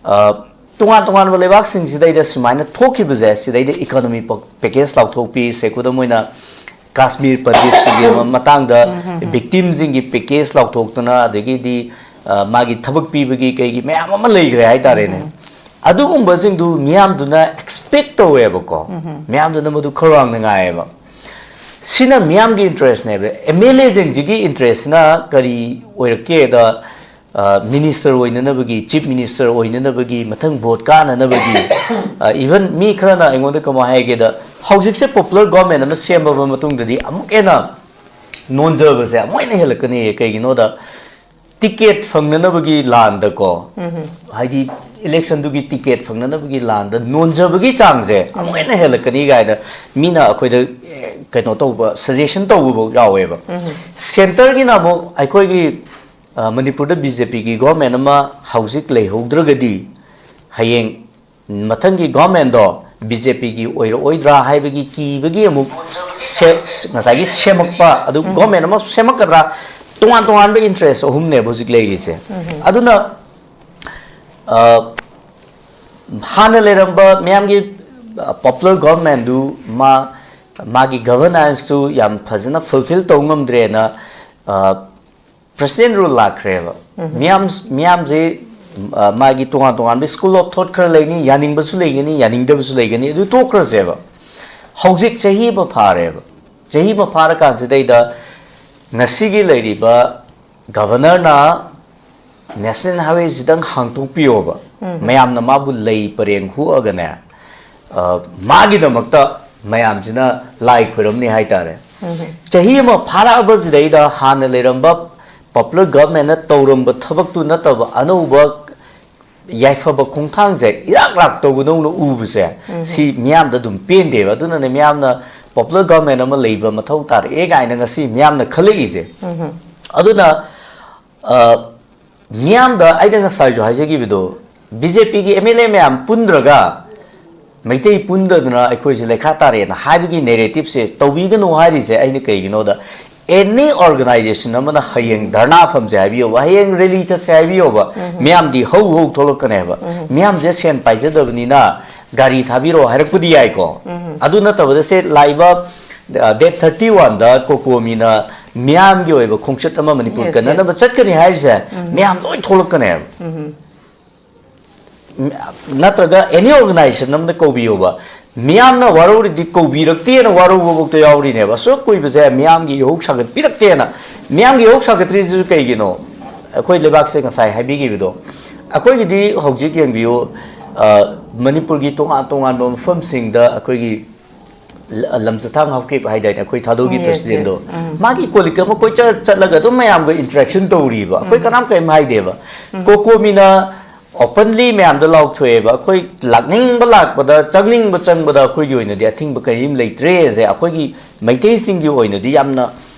ꯑ, ꯇꯣꯉꯥꯟ ꯇꯣꯉꯥꯟꯕ ꯂꯩꯕꯥꯛꯁꯤꯡꯁꯤꯗꯩꯗ ꯁꯨꯃꯥꯏꯅ ꯊꯣꯛꯈꯤꯕꯁꯦ, ꯁꯤꯗꯩꯗ economy pa-, package ꯂꯥꯎꯊꯣꯛꯄꯤ, ꯁꯦ ꯈꯨꯗꯝ ꯑꯣꯏꯅ ꯀꯥꯁꯃꯤꯔ ꯄꯟꯗꯤꯠꯁꯤꯒꯤ ꯃ-, ꯃꯇꯥꯡꯗ ꯎꯝ, ꯎꯝ, ꯎꯝ꯫ victimꯁꯤꯡꯒꯤ package ꯂꯥꯎꯊꯣꯛꯇꯅ, ꯑꯗꯒꯤꯗꯤ, ꯑ, ꯃꯥꯒꯤ ꯊꯕꯛ ꯄꯤꯕꯒꯤ ꯀꯩꯒꯤ ꯃꯌꯥꯝ ꯑꯃ ꯂꯩꯈ꯭ꯔꯦ ꯍꯥꯏꯇꯥꯔꯦꯅꯦ꯫ ꯎꯝ, ꯎꯝ꯫ ꯑꯗꯨꯒꯨꯝꯕꯁꯤꯡꯗꯨ ꯃꯤꯌꯥꯝꯗꯨꯅ expect ꯇꯧꯋꯦꯕꯀꯣ꯫ ꯎꯝ, ꯎꯝ꯫ ꯃꯤꯌꯥꯝꯗꯨꯅ ꯃꯗꯨ ꯈꯧꯔꯥꯡꯅ ꯉꯥꯏꯌꯦꯕ꯫ ꯁꯤꯅ ꯃꯤꯌꯥꯝꯒꯤ interestꯅꯦꯕ꯫ MLAꯁꯤꯡꯁꯤꯒꯤ interestꯁꯤꯅ ꯀꯔꯤ ꯑꯣꯏꯔꯛꯀꯦꯗ, ꯃꯤꯅꯤꯁꯇꯔ ꯑꯣꯏꯅꯅꯕꯒꯤ, ꯆꯤꯐ ꯃꯤꯅꯤꯁꯇꯔ ꯑꯣꯏꯅꯅꯕꯒꯤ, ꯃꯊꯪ ꯚꯣꯠ ꯀꯥꯅꯅꯕꯒꯤ, ꯏꯚꯟ ꯃꯤ ꯈꯔꯅ ꯑꯩꯉꯣꯟꯗ ꯀꯃꯥꯏ ꯍꯥꯏꯒꯦꯗ, ꯍꯧꯖꯤꯛꯁꯦ ꯄꯣꯄꯨꯂꯔ ꯒꯣꯔꯃꯦꯟ ꯑꯃ ꯁꯦꯝꯃꯕ ꯃꯇꯨꯡꯗꯗꯤ ꯑꯃꯨꯛ ꯍꯦꯟꯅ ꯅꯣꯟꯖꯕꯁꯦ ꯑꯃꯨꯛ ꯍꯦꯟꯅ ꯍꯦꯜꯂꯛꯀꯅꯤꯌꯦ꯫ ꯀꯩꯒꯤꯅꯣꯗ, ꯇꯤꯀꯦꯠ ꯐꯪꯅꯅꯕꯒꯤ ꯂꯥꯟꯗꯀꯣ, ꯍꯥꯏꯗꯤ ꯏꯂꯦꯛꯁꯟꯗꯨꯒꯤ ꯇꯤꯀꯦꯠ ꯐꯪꯅꯅꯕꯒꯤ ꯂꯥꯟꯗ ꯅꯣꯟꯖꯕꯒꯤ ꯆꯥꯡꯁꯦ ꯑꯃꯨꯛ ꯍꯦꯟꯅ ꯍꯦꯜꯂꯛꯀꯅꯤ ꯀꯥꯏꯅ ꯃꯤꯅ ꯑꯩꯈꯣꯏꯗ, ꯑꯦ, ꯀꯩꯅꯣ ꯇꯧꯕ, ꯁꯖꯦꯁꯟ ꯇꯧꯕꯐꯥꯎ ꯌꯥꯎꯋꯦꯕ꯫ ꯁꯦꯟꯇꯔꯒꯤꯅ ꯑꯃꯨꯛ ꯑꯩꯈꯣꯏꯒꯤ, ꯑ, ꯃꯅꯤꯄꯨꯔꯗ ꯕꯤ ꯖꯦ ꯄꯤꯒꯤ ꯒꯣꯔꯃꯦꯟ ꯑꯃ ꯍꯧꯖꯤꯛ ꯂꯩꯍꯧꯗ꯭ꯔꯒꯗꯤ, ꯍꯌꯦꯡ ꯃꯊꯪꯒꯤ ꯒꯣꯔꯃꯦꯟꯗꯣ ꯕꯤ ꯖꯦ ꯄꯤꯒꯤ ꯑꯣꯏꯔꯛꯑꯣꯏꯗ꯭ꯔꯥ ꯍꯥꯏꯕꯒꯤ ꯀꯤꯕꯒꯤ ꯑꯃꯨꯛ ꯁꯦ-, ꯉꯁꯥꯏꯒꯤ ꯁꯦꯝꯃꯛꯄ, ꯑꯗꯨ ꯒꯣꯔꯃꯦꯟ ꯑꯃ ꯁꯦꯝꯃꯛꯀꯗ꯭ꯔꯥ? ꯇꯣꯉꯥꯟ ꯇꯣꯉꯥꯟꯕ ꯏꯟꯇꯔꯦꯁ ꯑꯍꯨꯝꯅꯦꯕ ꯍꯧꯖꯤꯛ ꯂꯩꯔꯤꯁꯦ꯫ ꯑꯗꯨꯅ, ꯑ, ꯍꯥꯟꯅ ꯂꯩꯔꯝꯕ ꯃꯌꯥꯝꯒꯤ, ꯑ, ꯄꯣꯄꯨꯂꯔ ꯒꯣꯔꯃꯦꯟꯗꯨ ꯃꯥ, ꯃꯥꯒꯤ ꯒꯚꯔꯅꯥꯟꯁꯇꯨ ꯌꯥꯝ ꯐꯖꯅ ꯐꯨꯜꯐꯤꯜ ꯇꯧ ꯉꯝꯗ꯭ꯔꯦꯅ, ꯑ, ꯄ꯭ꯔꯁꯤꯗꯦꯟ ꯔꯨꯜ ꯂꯥꯛꯈ꯭ꯔꯦꯕ꯫ ꯃꯤꯌꯥꯝ, ꯃꯤꯌꯥꯝꯁꯦ, ꯑ, ꯃꯥꯒꯤ ꯇꯣꯉꯥꯟ ꯇꯣꯉꯥꯟꯕ ꯁ꯭ꯀꯨꯜ ꯑꯣꯐ ꯊꯣꯠ ꯈꯔ ꯂꯩꯅꯤ, ꯌꯥꯅꯤꯡꯕꯁꯨ ꯂꯩꯒꯅꯤ, ꯌꯥꯅꯤꯡꯗꯕꯁꯨ ꯂꯩꯒꯅꯤ, ꯑꯗꯨ ꯇꯣꯛꯈ꯭ꯔꯁꯦꯕ꯫ ꯍꯧꯖꯤꯛ ꯆꯍꯤ ꯑꯃ ꯐꯥꯔꯦꯕ꯫ ꯆꯍꯤ ꯑꯃ ꯐꯥꯔꯀꯥꯟꯁꯤꯗꯩꯗ ꯉꯁꯤꯒꯤ ꯂꯩꯔꯤꯕ ꯒꯚꯔꯅꯔꯅ ꯅꯦꯁꯅꯦꯜ ꯍꯥꯏꯋꯦꯁꯤꯗꯪ ꯍꯥꯡꯗꯣꯛꯄꯤꯌꯣꯕ꯫ ꯃꯌꯥꯝꯅ ꯃꯥꯕꯨ ꯂꯩ ꯄꯔꯦꯡ ꯍꯨꯛꯑꯒꯅꯦ, ꯑ, ꯃꯥꯒꯤꯗꯃꯛꯇ ꯃꯌꯥꯝꯁꯤꯅ ꯂꯥꯏ ꯈꯣꯏꯔꯝꯅꯤ ꯍꯥꯏꯇꯥꯔꯦ꯫ ꯆꯍꯤ ꯑꯃ ꯐꯥꯔꯛꯑꯕꯁꯤꯗꯩꯗ ꯍꯥꯟꯅ ꯂꯩꯔꯝꯕ ꯄꯣꯄꯨꯂꯔ ꯒꯚꯔꯟꯃꯦꯟꯅ ꯇꯧꯔꯝꯕ ꯊꯕꯛꯇꯨ ꯅꯠꯇꯕ ꯑꯅꯧꯕ ꯌꯥꯏꯐꯕ ꯈꯣꯡꯊꯥꯡꯁꯦ ꯏꯔꯥꯛ ꯔꯥꯛ ꯇꯧꯕꯗꯧꯅ ꯎꯕꯁꯦ, ꯁꯤ ꯃꯤꯌꯥꯝꯗ ꯑꯗꯨꯝ ꯄꯦꯟꯗꯦꯕ꯫ ꯑꯗꯨꯅꯅꯦ ꯃꯤꯌꯥꯝꯅ ꯄꯣꯄꯨꯂꯔ ꯒꯚꯔꯟꯃꯦꯟ ꯑꯃ ꯂꯩꯕ ꯃꯊꯧ ꯇꯥꯔꯛꯑꯦ ꯀꯥꯏꯅ ꯉꯁꯤ ꯃꯤꯌꯥꯝꯅ ꯈꯜꯂꯛꯏꯁꯦ꯫ ꯑꯗꯨꯅ, ꯑ, ꯃꯤꯌꯥꯝꯗ ꯑꯩꯅ ꯉꯁꯥꯏꯁꯨ ꯍꯥꯏꯖꯈꯤꯕꯗꯣ, ꯕꯤ ꯖꯦ ꯄꯤꯒꯤ ꯑꯦꯝ ꯑꯦꯜ ꯑꯦ ꯃꯌꯥꯝ ꯄꯨꯟꯗ꯭ꯔꯒ ꯃꯩꯇꯩ ꯄꯨꯟꯗꯗꯅ ꯑꯩꯈꯣꯏꯁꯦ ꯂꯩꯈꯥ ꯇꯥꯔꯦꯅ ꯍꯥꯏꯕꯒꯤ ꯅꯦꯔꯦꯇꯤꯞꯁꯦ ꯇꯧꯕꯤꯒꯅꯨ ꯍꯥꯏꯔꯤꯁꯦ꯫ ꯑꯩꯅ ꯀꯩꯒꯤꯅꯣꯗ, ꯑꯦꯅꯤ ꯑꯣꯔꯒꯅꯥꯏꯖꯦꯁꯟ ꯑꯃꯅ ꯍꯌꯦꯡ ꯙꯔꯅꯥ ꯐꯝꯁꯦ ꯍꯥꯏꯕꯤꯌꯣꯕ, ꯍꯌꯦꯡ ꯔꯦꯂꯤ ꯆꯠꯁꯦ ꯍꯥꯏꯕꯤꯌꯣꯕ, ꯃꯤꯌꯥꯝꯗꯤ ꯍꯧ ꯍꯧ ꯊꯣꯛꯂꯛꯀꯅꯦꯕ꯫ ꯃꯤꯌꯥꯝꯁꯦ ꯁꯦꯟ ꯄꯥꯏꯖꯗꯕꯅꯤꯅ ꯒꯥꯔꯤ ꯊꯥꯕꯤꯔꯛꯑꯣ ꯍꯥꯏꯔꯛꯄꯗꯤ ꯌꯥꯏꯀꯣ꯫ ꯑꯗꯨ ꯅꯠꯇꯕꯗ ꯁꯦ ꯂꯥꯛꯏꯕ, ꯑ, ꯗꯦꯠ ꯊꯥꯔꯇꯤ ꯋꯥꯟꯗ ꯀꯣꯀꯣꯃꯤꯅ ꯃꯤꯌꯥꯝꯒꯤ ꯑꯣꯏꯕ ꯈꯣꯡꯆꯠ ꯑꯃ ꯃꯅꯤꯄꯨꯔ Yes, yes. ꯀꯟꯅꯅꯕ ꯆꯠꯀꯅꯤ ꯍꯥꯏꯔꯤꯁꯦ, ꯃꯤꯌꯥꯝ ꯂꯣꯏ ꯊꯣꯛꯂꯛꯀꯅꯦꯕ꯫ ꯅꯠꯇ꯭ꯔꯒ ꯑꯦꯅꯤ ꯑꯣꯔꯒꯅꯥꯏꯖꯦꯁꯟ ꯑꯃꯗ ꯀꯧꯕꯤꯌꯣꯕ, ꯃꯤꯌꯥꯝꯅ ꯋꯥꯔꯧꯔꯤꯗꯤ ꯀꯧꯕꯤꯔꯛꯇꯦꯅ ꯋꯥꯔꯧꯕꯐꯥꯎꯗ ꯌꯥꯎꯔꯤꯅꯦꯕ꯫ ꯑꯁꯨꯛ ꯀꯨꯏꯕꯁꯦ ꯃꯤꯌꯥꯝꯒꯤ ꯏꯍꯧ ꯁꯥꯒꯠꯄꯤꯔꯛꯇꯦꯅ꯫ ꯃꯤꯌꯥꯝꯒꯤ ꯏꯍꯧ ꯁꯥꯒꯠꯇ꯭ꯔꯤꯁꯤꯁꯨ ꯀꯩꯒꯤꯅꯣ? ꯑꯩꯈꯣꯏ ꯂꯩꯕꯥꯛꯁꯦ ꯉꯁꯥꯏ ꯍꯥꯏꯕꯤꯈꯤꯕꯗꯣ, ꯑꯩꯈꯣꯏꯒꯤꯗꯤ ꯍꯧꯖꯤꯛ ꯌꯦꯡꯕꯤꯌꯨ, ꯃꯅꯤꯄꯨꯔꯒꯤ ꯇꯣꯉꯥꯟ ꯇꯣꯉꯥꯟꯕ ꯃꯐꯝꯁꯤꯡꯗ ꯑꯩꯈꯣꯏꯒꯤ ꯂꯝꯆꯊꯥꯡ ꯍꯥꯎꯀꯤꯞ ꯍꯥꯏꯗꯥꯏꯅꯦ, ꯑꯩꯈꯣꯏ ꯊꯥꯗꯧꯒꯤ ꯄ꯭ꯔꯁꯤꯗꯦꯟꯗꯣ, ꯃꯥꯒꯤ ꯀꯣꯂꯤꯛ ꯑꯃ ꯀꯣꯏꯆꯠ ꯆꯠꯂꯒ ꯑꯗꯨꯝ ꯃꯌꯥꯝꯒ ꯏꯟꯇꯔꯦꯛꯁꯟ ꯇꯧꯔꯤꯕ꯫ ꯑꯩꯈꯣꯏ ꯀꯅꯥꯝ ꯀꯔꯤꯝ ꯍꯥꯏꯗꯦꯕ꯫ ꯀꯣꯀꯣꯃꯤꯅ ꯑꯣꯄꯟꯂꯤ ꯃꯌꯥꯝꯗ ꯂꯥꯎꯊꯣꯛꯑꯦꯕ, ꯑꯩꯈꯣꯏ ꯂꯥꯛꯅꯤꯡꯕ ꯂꯥꯛꯄꯗ, ꯆꯪꯅꯤꯡꯕ ꯆꯪꯕꯗ ꯑꯩꯈꯣꯏꯒꯤ ꯑꯣꯏꯅꯗꯤ ꯑꯊꯤꯡꯕ ꯀꯔꯤꯝ ꯂꯩꯇ꯭ꯔꯦꯁꯦ ꯑꯩꯈꯣꯏꯒꯤ ꯃꯩꯇꯩꯁꯤꯡꯒꯤ ꯑꯣꯏꯅꯗꯤ ꯌꯥꯝꯅ,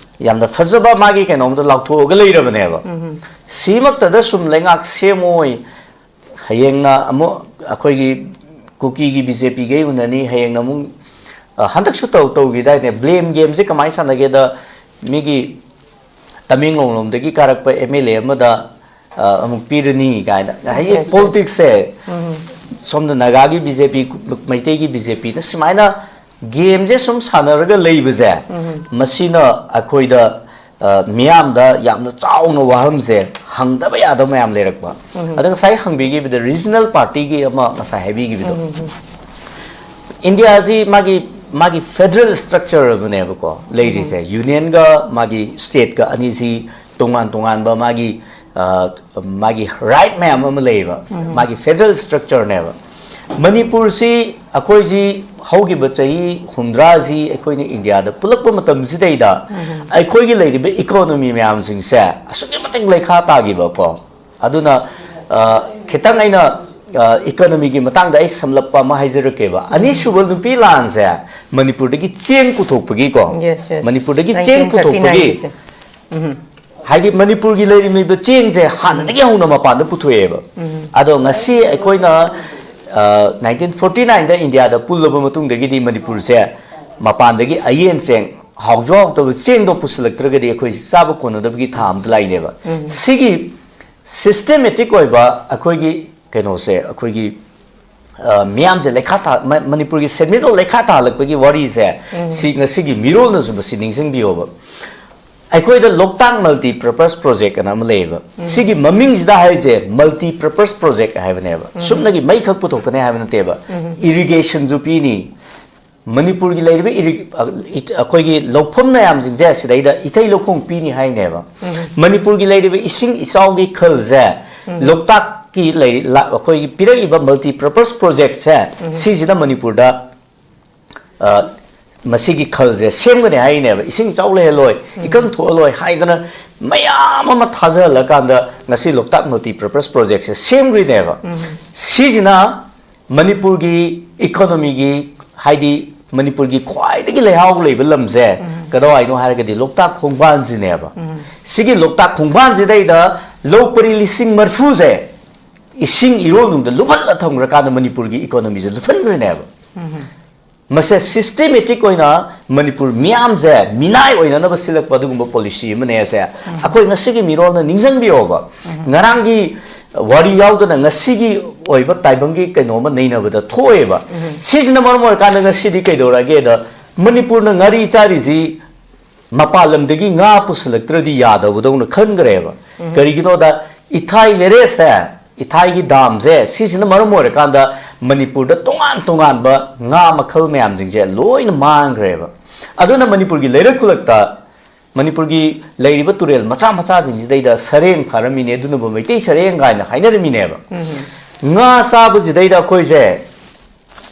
ꯌꯥꯝꯅ ꯐꯖꯕ ꯃꯥꯒꯤ ꯀꯩꯅꯣꯝꯗ ꯂꯥꯎꯊꯣꯛꯑꯒ ꯂꯩꯔꯕꯅꯦꯕ꯫ ꯁꯤꯃꯛꯇꯗ ꯁꯨꯝ ꯂꯩꯉꯥꯛ ꯁꯦꯝꯃꯣꯏ, ꯍꯌꯦꯡꯅ ꯑꯃꯨꯛ ꯑꯩꯈꯣꯏꯒꯤ ꯀꯨꯀꯤꯒꯤ ꯕꯤ ꯖꯦ ꯄꯤꯒꯩ ꯎꯅꯅꯤ, ꯍꯌꯦꯡꯅ ꯑꯃꯨꯛ, ꯑ, ꯍꯟꯗꯛꯁꯨ ꯇꯧ ꯇꯧꯈꯤꯗꯥꯏꯅꯦ, ꯕ꯭ꯂꯦꯝ ꯒꯦꯝꯁꯦ ꯀꯃꯥꯏꯅ ꯁꯥꯟꯅꯒꯦꯗ, ꯃꯤꯒꯤ ꯇꯃꯦꯡꯂꯣꯡ ꯂꯣꯝꯗꯒꯤ ꯀꯥꯔꯛꯄ ꯑꯦꯝ ꯑꯦꯜ ꯑꯦ ꯑꯃꯗ, ꯑ, ꯑꯃꯨꯛ ꯄꯤꯔꯅꯤ ꯀꯥꯏꯅ꯫ ꯍꯥꯏꯗꯤ ꯄꯣꯂꯤꯇꯤꯛꯁꯁꯦ ꯁꯣꯝꯗ ꯅꯥꯒꯥꯒꯤ ꯕꯤ ꯖꯦ ꯄꯤ, ꯃꯩꯇꯩꯒꯤ ꯕꯤ ꯖꯦ ꯄꯤꯅ ꯁꯨꯃꯥꯏꯅ ꯒꯦꯝꯁꯦ ꯁꯨꯝ ꯁꯥꯟꯅꯔꯒ ꯂꯩꯕꯁꯦ, ꯃꯁꯤꯅ ꯑꯩꯈꯣꯏꯗ, ꯑ, ꯃꯤꯌꯥꯝꯗ ꯌꯥꯝꯅ ꯆꯥꯎꯅ ꯋꯥꯍꯪꯁꯦ ꯍꯪꯗꯕ ꯌꯥꯗꯕ ꯃꯌꯥꯝ ꯂꯩꯔꯛꯄ꯫ ꯑꯗ ꯉꯁꯥꯏ ꯍꯪꯕꯤꯈꯤꯕꯗ ꯔꯤꯖꯅꯦꯜ ꯄꯥꯔꯇꯤꯒꯤ ꯑꯃ ꯉꯁꯥꯏ ꯍꯥꯏꯕꯤꯈꯤꯕꯗꯣ, ꯏꯟꯗꯤꯌꯥꯁꯤ ꯃꯥꯒꯤ, ꯃꯥꯒꯤ ꯐꯦꯗꯔꯦꯜ ꯁ꯭ꯇ꯭ꯔꯛꯆꯔ ꯑꯃꯅꯦꯕꯀꯣ ꯂꯩꯔꯤꯁꯦ꯫ ꯌꯨꯅꯤꯌꯟꯒ ꯃꯥꯒꯤ ꯁ꯭ꯇꯦꯠꯀ ꯑꯅꯤꯁꯤ ꯇꯣꯉꯥꯟ ꯇꯣꯉꯥꯟꯕ ꯃꯥꯒꯤ, ꯑ, ꯃꯥꯒꯤ ꯔꯥꯏꯠ ꯃꯌꯥꯝ ꯑꯃ ꯂꯩꯌꯦꯕ꯫ ꯃꯥꯒꯤ ꯐꯦꯗꯔꯦꯜ ꯁ꯭ꯇ꯭ꯔꯛꯆꯔꯅꯦꯕ꯫ ꯃꯅꯤꯄꯨꯔꯁꯤ ꯑꯩꯈꯣꯏꯁꯤ ꯍꯧꯈꯤꯕ ꯆꯍꯤ ꯍꯨꯝꯗ꯭ꯔꯥꯁꯤ ꯑꯩꯈꯣꯏꯅ ꯏꯟꯗꯤꯌꯥꯗ ꯄꯨꯜꯂꯛꯄ ꯃꯇꯝꯁꯤꯗꯩꯗ ꯑꯩꯈꯣꯏꯒꯤ ꯂꯩꯔꯤꯕ ꯏꯀꯣꯅꯣꯃꯤ ꯃꯌꯥꯝꯁꯤꯡꯁꯦ ꯑꯁꯨꯛꯀꯤ ꯃꯇꯤꯛ ꯂꯩꯈꯥ ꯇꯥꯈꯤꯕꯀꯣ꯫ ꯑꯗꯨꯅ, ꯑ, ꯈꯤꯇꯪ ꯑꯩꯅ, ꯑ, ꯏꯀꯣꯅꯣꯃꯤꯒꯤ ꯃꯇꯥꯡꯗ ꯑꯩ ꯁꯝꯂꯞꯄ ꯑꯃ ꯍꯥꯏꯖꯔꯛꯀꯦꯕ꯫ ꯑꯅꯤꯁꯨꯕ ꯅꯨꯄꯤ ꯂꯥꯟꯁꯦ ꯃꯅꯤꯄꯨꯔꯗꯒꯤ ꯆꯦꯡ ꯄꯨꯊꯣꯛꯄꯒꯤꯀꯣ, Yes, yes. ꯃꯅꯤꯄꯨꯔꯗꯒꯤ ꯆꯦꯡ ꯄꯨꯊꯣꯛꯄꯒꯤ, ꯅꯥꯏꯟꯇꯤꯟ ꯊꯥꯔꯇꯤ ꯅꯥꯏꯟꯒꯤꯁꯦ꯫ ꯍꯥꯏꯗꯤ ꯃꯅꯤꯄꯨꯔꯒꯤ ꯂꯩꯔꯝꯃꯤꯕ ꯆꯦꯡꯁꯦ ꯍꯥꯟꯅꯗꯒꯤ ꯍꯧꯅ ꯃꯄꯥꯟꯗ ꯄꯨꯊꯣꯛꯑꯦꯕ꯫ ꯑꯗꯣ ꯉꯁꯤ ꯑꯩꯈꯣꯏꯅ, ꯑ, ꯅꯥꯏꯟꯇꯤꯟ ꯐꯣꯔꯇꯤ ꯅꯥꯏꯟꯗ ꯏꯟꯗꯤꯌꯥꯗ ꯄꯨꯜꯂꯕ ꯃꯇꯨꯡꯗꯒꯤꯗꯤ ꯃꯅꯤꯄꯨꯔꯁꯦ ꯃꯄꯥꯟꯗꯒꯤ ꯑꯌꯦꯟ ꯆꯦꯡ, ꯍꯥꯎꯁꯨ ꯍꯥꯎꯇꯕ ꯆꯦꯡꯗꯣ ꯄꯨꯁꯤꯜꯂꯛꯇ꯭ꯔꯒꯗꯤ ꯑꯩꯈꯣꯏ ꯆꯥꯕ ꯀꯣꯟꯅꯗꯕꯒꯤ ꯊꯥ ꯑꯃꯗ ꯂꯥꯛꯏꯅꯦꯕ꯫ ꯁꯤꯒꯤ ꯁꯤꯁꯇꯦꯃꯦꯇꯤꯛ ꯑꯣꯏꯕ ꯑꯩꯈꯣꯏꯒꯤ ꯀꯩꯅꯣꯁꯦ, ꯑꯩꯈꯣꯏꯒꯤ, ꯑ, ꯃꯤꯌꯥꯝꯁꯦ ꯂꯩꯈꯥ ꯊꯥ-, ꯃ-, ꯃꯅꯤꯄꯨꯔꯒꯤ ꯁꯦꯟꯃꯤꯠꯂꯣꯟ ꯂꯩꯈꯥ ꯊꯥꯍꯜꯂꯛꯄꯒꯤ ꯋꯥꯔꯤꯁꯦ, ꯁꯤ ꯉꯁꯤꯒꯤ ꯃꯤꯔꯣꯜꯅꯁꯨ ꯃꯁꯤ ꯅꯤꯡꯁꯤꯡꯕꯤꯌꯣꯕ꯫ ꯑꯩꯈꯣꯏꯗ ꯂꯣꯛꯇꯥꯛ ꯃꯜꯇꯤ ꯄꯔꯄꯁ ꯄ꯭ꯔꯣꯖꯦꯛ ꯑꯅ ꯑꯃ ꯂꯩꯌꯦꯕ꯫ ꯁꯤꯒꯤ ꯃꯃꯤꯡꯁꯤꯗ ꯍꯥꯏꯁꯦ ꯃꯜꯇꯤ ꯄꯔꯄꯁ ꯄ꯭ꯔꯣꯖꯦꯛ ꯍꯥꯏꯕꯅꯦꯕ꯫ ꯁꯨꯞꯅꯒꯤ ꯃꯩꯈꯛ ꯄꯨꯊꯣꯛꯀꯅꯤ ꯍꯥꯏꯕ ꯅꯠꯇꯦꯕ꯫ ꯏꯔꯤꯒꯦꯁꯟꯁꯨ ꯄꯤꯅꯤ, ꯃꯅꯤꯄꯨꯔꯒꯤ ꯂꯩꯔꯤꯕ ꯏꯔꯤ-, ꯑ, ꯏꯠ-, ꯑꯩꯈꯣꯏꯒꯤ ꯂꯧꯐꯝ ꯃꯌꯥꯝꯁꯤꯡꯁꯦ ꯁꯤꯗꯩꯗ ꯏꯊꯩ ꯂꯧꯈꯣꯡ ꯄꯤꯅꯤ ꯍꯥꯏꯅꯦꯕ꯫ ꯃꯅꯤꯄꯨꯔꯒꯤ ꯂꯩꯔꯤꯕ ꯏꯁꯤꯡ ꯏꯆꯥꯎꯒꯤ ꯈꯜꯁꯦ ꯂꯣꯛꯇꯥꯛꯀꯤ ꯂꯩꯔꯤ-, ꯂꯥ-, ꯑꯩꯈꯣꯏꯒꯤ ꯄꯤꯔꯛꯏꯕ multi purpose projectꯁꯦ ꯁꯤꯁꯤꯅ ꯃꯅꯤꯄꯨꯔꯗ, ꯑ, ꯃꯁꯤꯒꯤ ꯈꯜꯁꯦ ꯁꯦꯝꯒꯅꯤ ꯍꯥꯏꯅꯦꯕ꯫ ꯏꯁꯤꯡ ꯏꯆꯥꯎ ꯂꯩꯍꯜꯂꯣꯏ, ꯏꯀꯪ ꯊꯣꯛꯍꯜꯂꯣꯏ ꯍꯥꯏꯗꯅ ꯃꯌꯥꯝ ꯑꯃ ꯊꯥꯖꯍꯜꯂꯀꯥꯟꯗ ꯉꯁꯤ ꯂꯣꯛꯇꯥꯛ multi purpose projectꯁꯦ ꯁꯦꯝꯈ꯭ꯔꯤꯅꯦꯕ꯫ ꯁꯤꯁꯤꯅ ꯃꯅꯤꯄꯨꯔꯒꯤ economyꯒꯤ, ꯍꯥꯏꯗꯤ ꯃꯅꯤꯄꯨꯔꯒꯤ ꯈ꯭ꯋꯥꯏꯗꯒꯤ ꯂꯩꯍꯥꯎ ꯂꯩꯕ ꯂꯝꯁꯦ ꯀꯗꯥꯏꯅꯣ ꯍꯥꯏꯔꯒꯗꯤ ꯂꯣꯛꯇꯥꯛ ꯈꯣꯡꯕꯥꯟꯁꯤꯅꯦꯕ꯫ ꯁꯤꯒꯤ ꯂꯣꯛꯇꯥꯛ ꯈꯣꯡꯕꯥꯟꯁꯤꯗꯩꯗ ꯂꯧ ꯄꯔꯤ ꯂꯤꯁꯤꯡ ꯃꯔꯤꯐꯨꯁꯦ ꯏꯁꯤꯡ ꯏꯔꯣꯜꯅꯨꯡꯗ ꯂꯨꯞꯍꯜꯂ ꯊꯝꯈ꯭ꯔꯀꯥꯟꯗ ꯃꯅꯤꯄꯨꯔꯒꯤ economyꯁꯦ ꯂꯨꯞꯍꯟꯈ꯭ꯔꯤꯅꯦꯕ꯫ ꯃꯁꯦ systematic ꯑꯣꯏꯅ ꯃꯅꯤꯄꯨꯔ ꯃꯤꯌꯥꯝꯁꯦ ꯃꯤꯅꯥꯏ ꯑꯣꯏꯅꯅꯕ ꯁꯤꯜꯂꯛꯄ ꯑꯗꯨꯒꯨꯝꯕ policy ꯑꯃꯅꯦ ꯑꯁꯦ꯫ ꯑꯩꯈꯣꯏ ꯉꯁꯤꯒꯤ ꯃꯤꯔꯣꯜꯅ ꯅꯤꯡꯁꯤꯡꯕꯤꯌꯣꯕ꯫ ꯉꯔꯥꯡꯒꯤ ꯋꯥꯔꯤ ꯌꯥꯎꯗꯅ ꯉꯁꯤꯒꯤ ꯑꯣꯏꯕ ꯇꯥꯏꯕꯪꯒꯤ ꯀꯩꯅꯣꯝꯃ ꯅꯩꯅꯕꯗ ꯊꯣꯛꯑꯦꯕ꯫ ꯁꯤꯁꯤꯅ ꯃꯔꯝ ꯑꯣꯏꯔꯀꯥꯟꯗ ꯉꯁꯤꯗꯤ ꯀꯩꯗꯧꯔꯒꯦꯗ, ꯃꯅꯤꯄꯨꯔꯅ ꯉꯥꯔꯤ ꯆꯥꯔꯤꯁꯤ ꯃꯄꯥꯟ ꯂꯝꯗꯒꯤ ꯉꯥ ꯄꯨꯁꯤꯜꯂꯛꯇ꯭ꯔꯗꯤ ꯌꯥꯗꯕꯗꯧꯅ ꯈꯟꯈ꯭ꯔꯦꯕ꯫ ꯀꯔꯤꯒꯤꯅꯣꯗ, ꯏꯊꯥꯏ ꯂꯩꯔꯦꯁꯦ, ꯏꯊꯥꯏꯒꯤ ꯗꯥꯝꯁꯦ, ꯁꯤꯁꯤꯅ ꯃꯔꯝ ꯑꯣꯏꯔꯀꯥꯟꯗ ꯃꯅꯤꯄꯨꯔꯗ ꯇꯣꯉꯥꯟ ꯇꯣꯉꯥꯟꯕ ꯉꯥ ꯃꯈꯜ ꯃꯌꯥꯝꯁꯤꯡꯁꯦ ꯂꯣꯏꯅ ꯃꯥꯡꯈ꯭ꯔꯦꯕ꯫ ꯑꯗꯨꯅ ꯃꯅꯤꯄꯨꯔꯒꯤ ꯂꯩꯔꯛ ꯈꯨꯂꯛꯇ, ꯃꯅꯤꯄꯨꯔꯒꯤ ꯂꯩꯔꯤꯕ ꯇꯨꯔꯦꯜ ꯃꯆꯥ ꯃꯆꯥꯁꯤꯡꯁꯤꯗꯩꯗ ꯁꯔꯦꯡ ꯐꯥꯔꯝꯃꯤꯅꯦ, ꯑꯗꯨꯅꯕꯨ ꯃꯩꯇꯩ ꯁꯔꯦꯡ ꯀꯥꯏꯅ ꯍꯥꯏꯅꯔꯝꯃꯤꯅꯦꯕ꯫ ꯉꯥ ꯆꯥꯕꯁꯤꯗꯩꯗ ꯑꯩꯈꯣꯏꯁꯦ